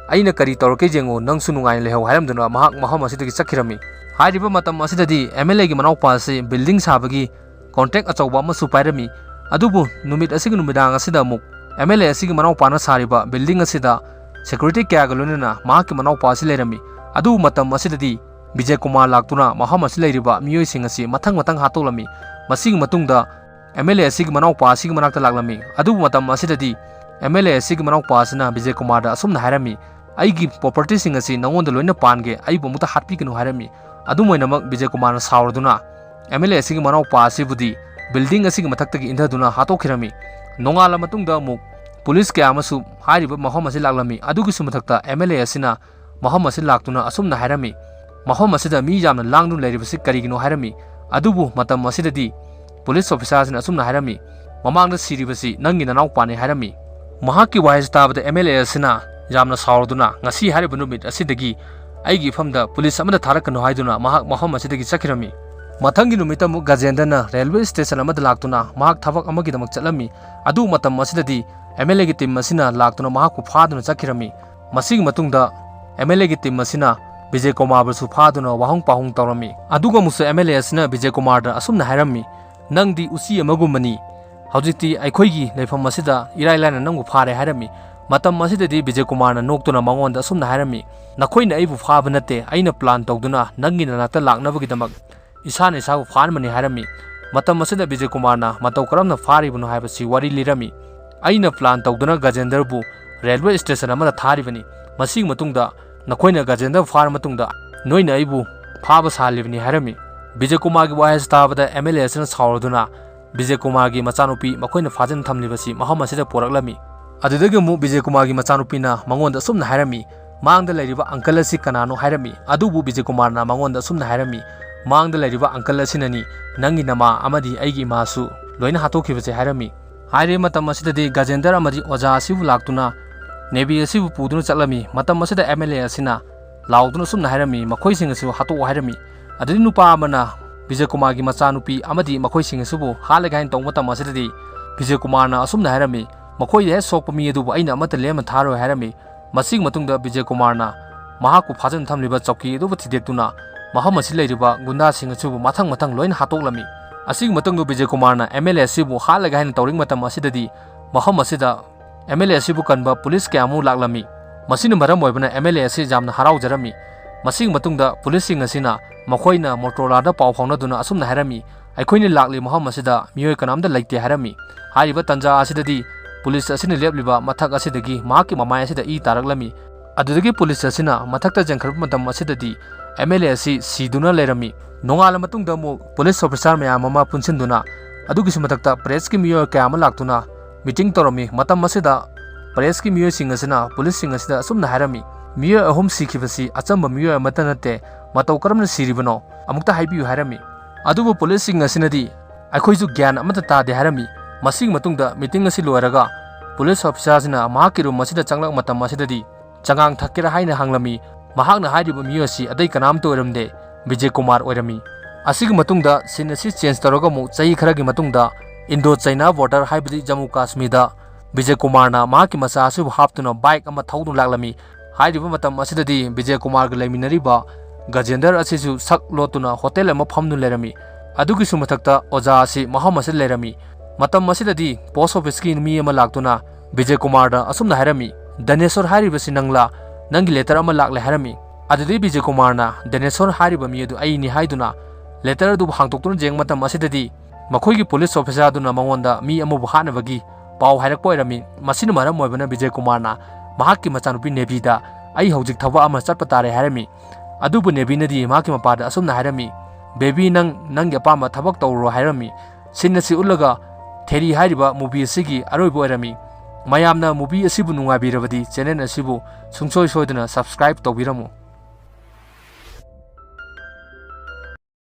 "ꯑꯩꯅ ꯀꯔꯤ ꯇꯧꯔꯛꯀꯦ ꯌꯦꯡꯉꯨ, ꯅꯪꯁꯨ ꯅꯨꯡꯉꯥꯏꯅ ꯂꯩꯍꯧ" ꯍꯥꯏꯔꯝꯗꯨꯅ ꯃꯍꯥꯛ ꯃꯐꯝ ꯑꯁꯤꯗꯒꯤ ꯆꯠꯈꯤꯔꯝꯃꯤ꯫ ꯍꯥꯏꯔꯤꯕ ꯃꯇꯝ ꯑꯁꯤꯗꯗꯤ ꯑꯦꯝ ꯑꯦꯜ ꯑꯦꯒꯤ ꯃꯅꯥꯎꯄꯥ ꯑꯁꯤ ꯕꯤꯜꯗꯤꯡ ꯁꯥꯕꯒꯤ ꯀꯣꯟꯇ꯭ꯔꯦꯛ ꯑꯆꯧꯕ ꯑꯃꯁꯨ ꯄꯥꯏꯔꯝꯃꯤ꯫ ꯑꯗꯨꯕꯨ ꯅꯨꯃꯤꯠ ꯑꯁꯤꯒꯤ ꯅꯨꯃꯤꯗꯥꯡ ꯑꯁꯤꯗ ꯑꯃꯨꯛ ꯑꯦꯝ ꯑꯦꯜ ꯑꯦ ꯑꯁꯤꯒꯤ ꯃꯅꯥꯎꯄꯥꯅ ꯁꯥꯔꯤꯕ ꯕꯤꯜꯗꯤꯡ ꯑꯁꯤꯗ ꯁꯦꯀ꯭ꯌꯨꯔꯤꯇꯤ ꯀꯌꯥꯒ ꯂꯣꯏꯅꯅ ꯃꯍꯥꯛꯀꯤ ꯃꯅꯥꯎꯄꯥ ꯑꯁꯤ ꯂꯩꯔꯝꯃꯤ꯫ ꯑꯗꯨꯕꯨ ꯃꯇꯝ ꯑꯁꯤꯗꯗꯤ ꯕꯤꯖꯦ ꯀꯨꯃꯥꯔ ꯂꯥꯛꯇꯨꯅ ꯃꯐꯝ ꯑꯁꯤ ꯂꯩꯔꯤꯕ ꯃꯤꯑꯣꯏꯁꯤꯡ ꯑꯁꯤ ꯃꯊꯪ ꯃꯊꯪ ꯍꯥꯠꯇꯣꯛꯂꯝꯃꯤ꯫ ꯃꯁꯤꯒꯤ ꯃꯇꯨꯡꯗ ꯑꯦꯝ ꯑꯦꯜ ꯑꯦ ꯑꯁꯤꯒꯤ ꯃꯅꯥꯎꯄꯥ ꯑꯁꯤꯒꯤ ꯃꯅꯥꯛꯇ ꯂꯥꯛꯂꯝꯃꯤ꯫ ꯑꯗꯨꯕꯨ ꯃꯇꯝ ꯑꯁꯤꯗꯗꯤ ꯑꯦꯝ ꯑꯦꯜ ꯑꯦ ꯑꯁꯤꯒꯤ ꯃꯅꯥꯎꯄꯥ ꯑꯁꯤꯅ ꯕꯤꯖꯦ ꯀꯨꯃꯥꯔꯗ ꯑꯁꯨꯝꯅ ꯍꯥꯏꯔꯝꯃꯤ, "ꯑꯩꯒꯤ ꯄ꯭ꯔꯣꯄꯔꯇꯤꯁꯤꯡ ꯑꯁꯤ ꯅꯉꯣꯟꯗ ꯂꯣꯏꯅ ꯄꯥꯟꯒꯦ, ꯑꯩꯕꯨ ꯑꯃꯨꯛꯇ ꯍꯥꯠꯄꯤꯒꯅꯨ" ꯍꯥꯏꯔꯝꯃꯤ꯫ ꯑꯗꯨꯝ ꯑꯣꯏꯅꯃꯛ ꯕꯤꯖꯦ ꯀꯨꯃꯥꯔꯅ ꯁꯥꯎꯔꯗꯨꯅ ꯑꯦꯝ ꯑꯦꯜ ꯑꯦ ꯑꯁꯤꯒꯤ ꯃꯅꯥꯎꯄꯥ ꯑꯁꯤꯕꯨꯗꯤ building ꯑꯁꯤꯒꯤ ꯃꯊꯛꯇꯒꯤ ꯏꯟꯊꯗꯨꯅ ꯍꯥꯠꯇꯣꯛꯈꯤꯔꯝꯃꯤ꯫ ꯅꯣꯡꯉꯥꯜꯂ ꯃꯇꯨꯡꯗ ꯑꯃꯨꯛ police ꯀꯌꯥ ꯑꯃꯁꯨ ꯍꯥꯏꯔꯤꯕ ꯃꯐꯝ ꯑꯁꯤ ꯂꯥꯛꯂꯝꯃꯤ꯫ ꯑꯗꯨꯒꯤꯁꯨ ꯃꯊꯛꯇ M L A ꯑꯁꯤꯅ ꯃꯐꯝ ꯑꯁꯤ ꯂꯥꯛꯇꯨꯅ ꯑꯁꯨꯝꯅ ꯍꯥꯏꯔꯝꯃꯤ, "ꯃꯐꯝ ꯑꯁꯤꯗ ꯃꯤ ꯌꯥꯝꯅ ꯂꯥꯡꯗꯨꯅ ꯂꯩꯔꯤꯕꯁꯤ ꯀꯔꯤꯒꯤꯅꯣ?" ꯍꯥꯏꯔꯝꯃꯤ꯫ ꯑꯗꯨꯕꯨ ꯃꯇꯝ ꯑꯁꯤꯗꯗꯤ police officer ꯑꯁꯤꯅ ꯑꯁꯨꯝꯅ ꯍꯥꯏꯔꯝꯃꯤ, "ꯃꯃꯥꯡꯗ ꯁꯤꯔꯤꯕꯁꯤ ꯅꯪꯒꯤ ꯅꯅꯥꯎꯄꯥꯅꯤ" ꯍꯥꯏꯔꯝꯃꯤ꯫ ꯃꯍꯥꯛꯀꯤ ꯋꯥꯍꯩꯁꯤ ꯇꯥꯕꯗ M L A ꯑꯁꯤꯅ ꯌꯥꯝꯅ ꯁꯥꯎꯔꯗꯨꯅ, "ꯉꯁꯤ ꯍꯥꯏꯔꯤꯕ ꯅꯨꯃꯤꯠ ꯑꯁꯤꯗꯒꯤ ꯑꯩꯒꯤ ꯏꯐꯝꯗ police ꯑꯃꯠꯇ ꯊꯥꯔꯛꯀꯅꯨ" ꯍꯥꯏꯗꯨꯅ ꯃꯍꯥꯛ ꯃꯐꯝ ꯑꯁꯤꯗꯒꯤ ꯆꯠꯈꯤꯔꯝꯃꯤ꯫ ꯃꯊꯪꯒꯤ ꯅꯨꯃꯤꯠꯇ ꯑꯃꯨꯛ ꯒꯖꯦꯟꯗ꯭ꯔꯅ railway station ꯑꯃꯗ ꯂꯥꯛꯇꯨꯅ ꯃꯍꯥꯛ ꯊꯕꯛ ꯑꯃꯒꯤꯗꯃꯛ ꯆꯠꯂꯝꯃꯤ꯫ ꯑꯗꯨ ꯃꯇꯝ ꯑꯁꯤꯗꯗꯤ M L A ꯒꯤ team ꯑꯁꯤꯅ ꯂꯥꯛꯇꯨꯅ ꯃꯍꯥꯛꯄꯨ ꯐꯥꯗꯨꯅ ꯆꯠꯈꯤꯔꯝꯃꯤ꯫ ꯃꯁꯤꯒꯤ ꯃꯇꯨꯡꯗ M L A ꯒꯤ team ꯑꯁꯤꯅ ꯕꯤꯖꯦ ꯀꯨꯃꯥꯔꯕꯨꯁꯨ ꯐꯥꯗꯨꯅ ꯋꯥꯍꯪ ꯄꯥꯎꯍꯪ ꯇꯧꯔꯝꯃꯤ꯫ ꯑꯗꯨꯒ ꯑꯃꯨꯛꯁꯨ M L A ꯑꯁꯤꯅ ꯕꯤꯖꯦ ꯀꯨꯃꯥꯔꯗ ꯑꯁꯨꯝꯅ ꯍꯥꯏꯔꯝꯃꯤ, "ꯅꯪꯗꯤ ꯎꯆꯤ ꯑꯃꯒꯨꯝꯕꯅꯤ꯫ ꯍꯧꯖꯤꯛꯇꯤ ꯑꯩꯈꯣꯏꯒꯤ ꯂꯩꯐꯝ ꯑꯁꯤꯗ ꯏꯔꯥꯏ ꯂꯥꯏꯅ ꯅꯪꯕꯨ ꯐꯥꯔꯦ" ꯍꯥꯏꯔꯝꯃꯤ꯫ ꯃꯇꯝ ꯑꯁꯤꯗꯗꯤ ꯕꯤꯖꯦ ꯀꯨꯃꯥꯔꯅ ꯅꯣꯛꯇꯨꯅ ꯃꯉꯣꯟꯗ ꯑꯁꯨꯝꯅ ꯍꯥꯏꯔꯝꯃꯤ, "ꯅꯈꯣꯏꯅ ꯑꯩꯕꯨ ꯐꯥꯕ ꯅꯠꯇꯦ, ꯑꯩꯅ plan ꯇꯧꯗꯨꯅ ꯅꯪꯒꯤ ꯅꯅꯥꯛꯇ ꯂꯥꯛꯅꯕꯒꯤꯗꯃꯛ ꯏꯁꯥꯅ ꯏꯁꯥꯕꯨ ꯐꯥꯍꯟꯕꯅꯤ" ꯍꯥꯏꯔꯝꯃꯤ꯫ ꯃꯇꯝ ꯑꯁꯤꯗ ꯕꯤꯖꯦ ꯀꯨꯃꯥꯔꯅ ꯃꯇꯧ ꯀꯔꯝꯅ ꯐꯥꯔꯤꯕꯅꯣ ꯍꯥꯏꯕꯁꯤ ꯋꯥꯔꯤ ꯂꯤꯔꯝꯃꯤ꯫ "ꯑꯩꯅ plan ꯇꯧꯗꯨꯅ ꯒꯖꯦꯟꯗ꯭ꯔꯕꯨ railway station ꯑꯃꯗ ꯊꯥꯔꯤꯕꯅꯤ꯫ ꯃꯁꯤꯒꯤ ꯃꯇꯨꯡꯗ ꯅꯈꯣꯏꯅ ꯒꯖꯦꯟꯗ꯭ꯔ ꯐꯥꯔ ꯃꯇꯨꯡꯗ ꯅꯣꯏꯅ ꯑꯩꯕꯨ ꯐꯥꯕ ꯁꯥꯍꯜꯂꯤꯕꯅꯤ" ꯍꯥꯏꯔꯝꯃꯤ꯫ ꯕꯤꯖꯦ ꯀꯨꯃꯥꯔꯒꯤ ꯋꯥꯍꯩ ꯑꯁꯤ ꯇꯥꯕꯗ M L A ꯑꯁꯤꯅ ꯁꯥꯎꯔꯗꯨꯅ ꯕꯤꯖꯦ ꯀꯨꯃꯥꯔꯒꯤ ꯃꯆꯥꯅꯨꯄꯤ ꯃꯈꯣꯏꯅ ꯐꯥꯖꯤꯟ ꯊꯝꯂꯤꯕꯁꯤ ꯃꯐꯝ ꯑꯁꯤꯗ ꯄꯨꯔꯛꯂꯝꯃꯤ꯫ ꯑꯗꯨꯗꯒꯤ ꯑꯃꯨꯛ ꯕꯤꯖꯦ ꯀꯨꯃꯥꯔꯒꯤ ꯃꯆꯥꯅꯨꯄꯤꯅ ꯃꯉꯣꯟꯗ ꯑꯁꯨꯝꯅ ꯍꯥꯏꯔꯝꯃꯤ, "ꯃꯥꯡꯗ ꯂꯩꯔꯤꯕ uncle ꯑꯁꯤ ꯀꯅꯥꯅꯣ?" ꯍꯥꯏꯔꯝꯃꯤ꯫ ꯑꯗꯨꯕꯨ ꯕꯤꯖꯦ ꯀꯨꯃꯥꯔꯅ ꯃꯉꯣꯟꯗ ꯑꯁꯨꯝꯅ ꯍꯥꯏꯔꯝꯃꯤ, "ꯃꯥꯡꯗ ꯂꯩꯔꯤꯕ uncle ꯑꯁꯤꯅꯅꯤ, ꯅꯪꯒꯤ ꯅꯃꯥ ꯑꯃꯗꯤ ꯑꯩꯒꯤ ꯏꯃꯥꯁꯨ ꯂꯣꯏꯅ ꯍꯥꯠꯇꯣꯛꯈꯤꯕꯁꯦ" ꯍꯥꯏꯔꯝꯃꯤ꯫ ꯍꯥꯏꯔꯤꯕ ꯃꯇꯝ ꯑꯁꯤꯗꯗꯤ ꯒꯖꯦꯟꯗ꯭ꯔ ꯑꯃꯗꯤ ꯑꯣꯖꯥ ꯑꯁꯤꯕꯨ ꯂꯥꯛꯇꯨꯅ ꯅꯦꯕꯤ ꯑꯁꯤꯕꯨ ꯄꯨꯗꯨꯅ ꯆꯠꯂꯝꯃꯤ꯫ ꯃꯇꯝ ꯑꯁꯤꯗ M L A ꯑꯁꯤꯅ ꯂꯥꯎꯗꯨꯅ ꯑꯁꯨꯝꯅ ꯍꯥꯏꯔꯝꯃꯤ, "ꯃꯈꯣꯏꯁꯤꯡ ꯑꯁꯤꯕꯨ ꯍꯥꯠꯇꯣꯛꯑꯣ" ꯍꯥꯏꯔꯝꯃꯤ꯫ ꯑꯗꯨꯗꯤ ꯅꯨꯄꯥ ꯑꯃꯅ ꯕꯤꯖꯦ ꯀꯨꯃꯥꯔꯒꯤ ꯃꯆꯥꯅꯨꯄꯤ ꯑꯃꯗꯤ ꯃꯈꯣꯏꯁꯤꯡ ꯑꯁꯤꯕꯨ ꯍꯥꯠꯂꯒꯦ ꯍꯥꯏꯅ ꯇꯧꯕ ꯃꯇꯝ ꯑꯁꯤꯗꯗꯤ ꯕꯤꯖꯦ ꯀꯨꯃꯥꯔꯅ ꯑꯁꯨꯝꯅ ꯍꯥꯏꯔꯝꯃꯤ, "ꯃꯈꯣꯏꯗ ꯍꯦꯛ ꯁꯣꯛꯄ ꯃꯤ ꯑꯗꯨꯕꯨ ꯑꯩꯅ ꯑꯃꯠꯇ ꯂꯦꯝꯅ ꯊꯥꯔꯣꯏ" ꯍꯥꯏꯔꯝꯃꯤ꯫ ꯃꯁꯤꯒꯤ ꯃꯇꯨꯡꯗ ꯕꯤꯖꯦ ꯀꯨꯃꯥꯔꯅ ꯃꯍꯥꯛꯄꯨ ꯐꯥꯖꯤꯟ ꯊꯝꯂꯤꯕ ꯆꯧꯀꯤ ꯑꯗꯨꯕꯨ ꯊꯤꯗꯦꯛꯇꯨꯅ ꯃꯐꯝ ꯑꯁꯤ ꯂꯩꯔꯤꯕ ꯒꯨꯟꯗꯥꯁꯤꯡ ꯑꯁꯤꯕꯨ ꯃꯊꯪ ꯃꯊꯪ ꯂꯣꯏꯅ ꯍꯥꯠꯇꯣꯛꯂꯝꯃꯤ꯫ ꯑꯁꯤꯒꯤ ꯃꯇꯨꯡꯗ ꯕꯤꯖꯦ ꯀꯨꯃꯥꯔꯅ M L A ꯑꯁꯤꯕꯨ ꯍꯥꯠꯂꯒꯦ ꯍꯥꯏꯅ ꯇꯧꯔꯤꯉꯩ ꯃꯇꯝ ꯑꯁꯤꯗꯗꯤ ꯃꯐꯝ ꯑꯁꯤꯗ M L A ꯑꯁꯤꯕꯨ ꯀꯟꯕ police ꯀꯌꯥ ꯑꯃꯨꯛ ꯂꯥꯛꯂꯝꯃꯤ꯫ ꯃꯁꯤꯅ ꯃꯔꯝ ꯑꯣꯏꯕꯅ M L A ꯑꯁꯤ ꯌꯥꯝꯅ ꯍꯔꯥꯎꯖꯔꯝꯃꯤ꯫ ꯃꯁꯤꯒꯤ ꯃꯇꯨꯡꯗ policeꯁꯤꯡ ꯑꯁꯤꯅ ꯃꯈꯣꯏꯅ Motorolaꯗ ꯄꯥꯎ ꯐꯥꯎꯅꯗꯨꯅ ꯑꯁꯨꯝꯅ ꯍꯥꯏꯔꯝꯃꯤ, "ꯑꯩꯈꯣꯏꯅ ꯂꯥꯛꯂꯤ ꯃꯐꯝ ꯑꯁꯤꯗ ꯃꯤꯑꯣꯏ ꯀꯅꯥꯝꯇ ꯂꯩꯇꯦ" ꯍꯥꯏꯔꯝꯃꯤ꯫ ꯍꯥꯏꯔꯤꯕ ꯇꯥꯟꯖꯥ ꯑꯁꯤꯗꯗꯤ police ꯑꯁꯤꯅ ꯂꯦꯞꯂꯤꯕ ꯃꯊꯛ ꯑꯁꯤꯗꯒꯤ ꯃꯍꯥꯛꯀꯤ ꯃꯃꯥꯏ ꯑꯁꯤꯗ ꯏ ꯇꯥꯔꯛꯂꯝꯃꯤ꯫ ꯑꯗꯨꯗꯒꯤ police ꯑꯁꯤꯅ ꯃꯊꯛꯇ ꯆꯦꯟꯈꯠꯄ ꯃꯇꯝ ꯑꯁꯤꯗꯗꯤ M L A ꯑꯁꯤ ꯁꯤꯗꯨꯅ ꯂꯩꯔꯝꯃꯤ꯫ ꯅꯣꯡꯉꯥꯜꯂ ꯃꯇꯨꯡꯗ ꯑꯃꯨꯛ police officer ꯃꯌꯥꯝ ꯑꯃ ꯄꯨꯟꯁꯤꯟꯗꯨꯅ ꯑꯗꯨꯒꯤꯁꯨ ꯃꯊꯛꯇ press ꯀꯤ ꯃꯤꯑꯣꯏ ꯀꯌꯥ ꯑꯃ ꯂꯥꯛꯇꯨꯅ meeting ꯇꯧꯔꯝꯃꯤ꯫ ꯃꯇꯝ ꯑꯁꯤꯗ press ꯀꯤ ꯃꯤꯑꯣꯏꯁꯤꯡ ꯑꯁꯤꯅ police ꯁꯤꯡ ꯑꯁꯤꯗ ꯑꯁꯨꯝꯅ ꯍꯥꯏꯔꯝꯃꯤ, "ꯃꯤꯑꯣꯏ ꯑꯍꯨꯝ ꯁꯤꯈꯤꯕꯁꯤ ꯑꯆꯝꯕ ꯃꯤꯑꯣꯏ ꯑꯃꯠꯇ ꯅꯠꯇꯦ, ꯃꯇꯧ ꯀꯔꯝꯅ ꯁꯤꯔꯤꯕꯅꯣ? ꯑꯃꯨꯛꯇ ꯍꯥꯏꯕꯤꯌꯨ" ꯍꯥꯏꯔꯝꯃꯤ꯫ ꯑꯗꯨꯕꯨ police ꯁꯤꯡ ꯑꯁꯤꯅꯗꯤ, "ꯑꯩꯈꯣꯏꯁꯨ ꯒ꯭ꯌꯥꯟ ꯑꯃꯠꯇ ꯇꯥꯗꯦ" ꯍꯥꯏꯔꯝꯃꯤ꯫ ꯃꯁꯤꯒꯤ ꯃꯇꯨꯡꯗ meeting ꯑꯁꯤ ꯂꯣꯏꯔꯒ police officer ꯁꯤꯅ ꯃꯍꯥꯛꯀꯤ room ꯑꯁꯤꯗ ꯆꯪꯂꯛ ꯃꯇꯝ ꯑꯁꯤꯗꯗꯤ, ꯆꯉꯥꯡ ꯊꯛꯀꯦꯔꯥ ꯍꯥꯏꯅ ꯍꯪꯂꯝꯃꯤ꯫ ꯃꯍꯥꯛꯅ ꯍꯥꯏꯔꯤꯕ ꯃꯤꯑꯣꯏ ꯑꯁꯤ ꯑꯇꯩ ꯀꯅꯥꯝꯇ ꯑꯣꯏꯔꯝꯗꯦ, ꯕꯤꯖꯦ ꯀꯨꯃꯥꯔ ꯑꯣꯏꯔꯝꯃꯤ꯫ ꯑꯁꯤꯒꯤ ꯃꯇꯨꯡꯗ scene ꯑꯁꯤ change ꯇꯧꯔꯒ ꯑꯃꯨꯛ ꯆꯍꯤ ꯈꯔꯒꯤ ꯃꯇꯨꯡꯗ Indo China border ꯍꯥꯏꯕꯗꯤ ꯖꯝꯃꯨ ꯀꯥꯁꯃꯤꯔꯗ ꯕꯤꯖꯦ ꯀꯨꯃꯥꯔꯅ ꯃꯍꯥꯛꯀꯤ ꯃꯆꯥ ꯑꯁꯤꯕꯨ ꯍꯥꯞꯇꯨꯅ bike ꯑꯃ ꯊꯧꯗꯨꯅ ꯂꯥꯛꯂꯝꯃꯤ꯫ ꯍꯥꯏꯔꯤꯕ ꯃꯇꯝ ꯑꯁꯤꯗꯗꯤ ꯕꯤꯖꯦ ꯀꯨꯃꯥꯔꯒ ꯂꯩꯃꯤꯟꯅꯔꯤꯕ ꯒꯖꯦꯟꯗꯔ ꯑꯁꯤꯁꯨ ꯁꯛ ꯂꯣꯠꯇꯨꯅ hotel ꯑꯃ ꯐꯝꯗꯨꯅ ꯂꯩꯔꯝꯃꯤ꯫ ꯑꯗꯨꯒꯤꯁꯨ ꯃꯊꯛꯇ ꯑꯣꯖꯥ ꯑꯁꯤ ꯃꯐꯝ ꯑꯁꯤꯗ ꯂꯩꯔꯝꯃꯤ꯫ ꯃꯇꯝ ꯑꯁꯤꯗꯗꯤ post office ꯀꯤ ꯃꯤ ꯑꯃ ꯂꯥꯛꯇꯨꯅ ꯕꯤꯖꯦ ꯀꯨꯃꯥꯔꯗ ꯑꯁꯨꯝꯅ ꯍꯥꯏꯔꯝꯃꯤ, "ꯗꯅꯦꯁꯣꯔ ꯍꯥꯏꯔꯤꯕꯁꯤ ꯅꯪꯂꯥ? ꯅꯪꯒꯤ letter ꯑꯃ ꯂꯥꯛꯂꯦ" ꯍꯥꯏꯔꯝꯃꯤ꯫ ꯑꯗꯨꯗꯩ ꯕꯤꯖꯦ ꯀꯨꯃꯥꯔꯅ ꯗꯅꯦꯁꯣꯔ ꯍꯥꯏꯔꯤꯕ ꯃꯤ ꯑꯗꯨ ꯑꯩꯅꯤ ꯍꯥꯏꯗꯨꯅ letter ꯑꯗꯨꯕꯨ ꯍꯥꯡꯗꯣꯛꯇꯨꯅ ꯌꯦꯡꯕ ꯃꯇꯝ ꯑꯁꯤꯗꯗꯤ ꯃꯈꯣꯏꯒꯤ police officer ꯑꯗꯨꯅ ꯃꯉꯣꯟꯗ ꯃꯤ ꯑꯃꯕꯨ ꯍꯥꯠꯅꯕꯒꯤ ꯄꯥꯎ ꯍꯥꯏꯔꯛꯄ ꯑꯣꯏꯔꯝꯃꯤ꯫ ꯃꯁꯤꯅ ꯃꯔꯝ ꯑꯣꯏꯕꯅ ꯕꯤꯖꯦ ꯀꯨꯃꯥꯔꯅ ꯃꯍꯥꯛꯀꯤ ꯃꯆꯥꯅꯨꯄꯤ ꯅꯦꯕꯤꯗ, "ꯑꯩ ꯍꯧꯖꯤꯛ ꯊꯕꯛ ꯑꯃ ꯆꯠꯄ ꯇꯥꯔꯦ" ꯍꯥꯏꯔꯝꯃꯤ꯫ ꯑꯗꯨꯕꯨ ꯅꯦꯕꯤꯅꯗꯤ ꯃꯍꯥꯛꯀꯤ ꯃꯄꯥꯗ ꯑꯁꯨꯝꯅ ꯍꯥꯏꯔꯝꯃꯤ, "ꯕꯦꯕꯤ, ꯅꯪ ꯅꯪꯒꯤ ꯑꯄꯥꯝꯕ ꯊꯕꯛ ꯇꯧꯔꯨꯔꯣ" ꯍꯥꯏꯔꯝꯃꯤ꯫ Scene ꯑꯁꯤ ꯎꯠꯂꯒ ꯊꯦꯔꯤ ꯍꯥꯏꯔꯤꯕ movie ꯑꯁꯤꯒꯤ ꯑꯔꯣꯏꯕ ꯑꯣꯏꯔꯝꯃꯤ꯫ ꯃꯌꯥꯝꯅ movie ꯑꯁꯤꯕꯨ ꯅꯨꯡꯉꯥꯏꯕꯤꯔꯕꯗꯤ channel ꯑꯁꯤꯕꯨ ꯁꯨꯡꯁꯣꯏ ꯁꯣꯏꯗꯅ subscribe ꯇꯧꯕꯤꯔꯝꯃꯨ꯫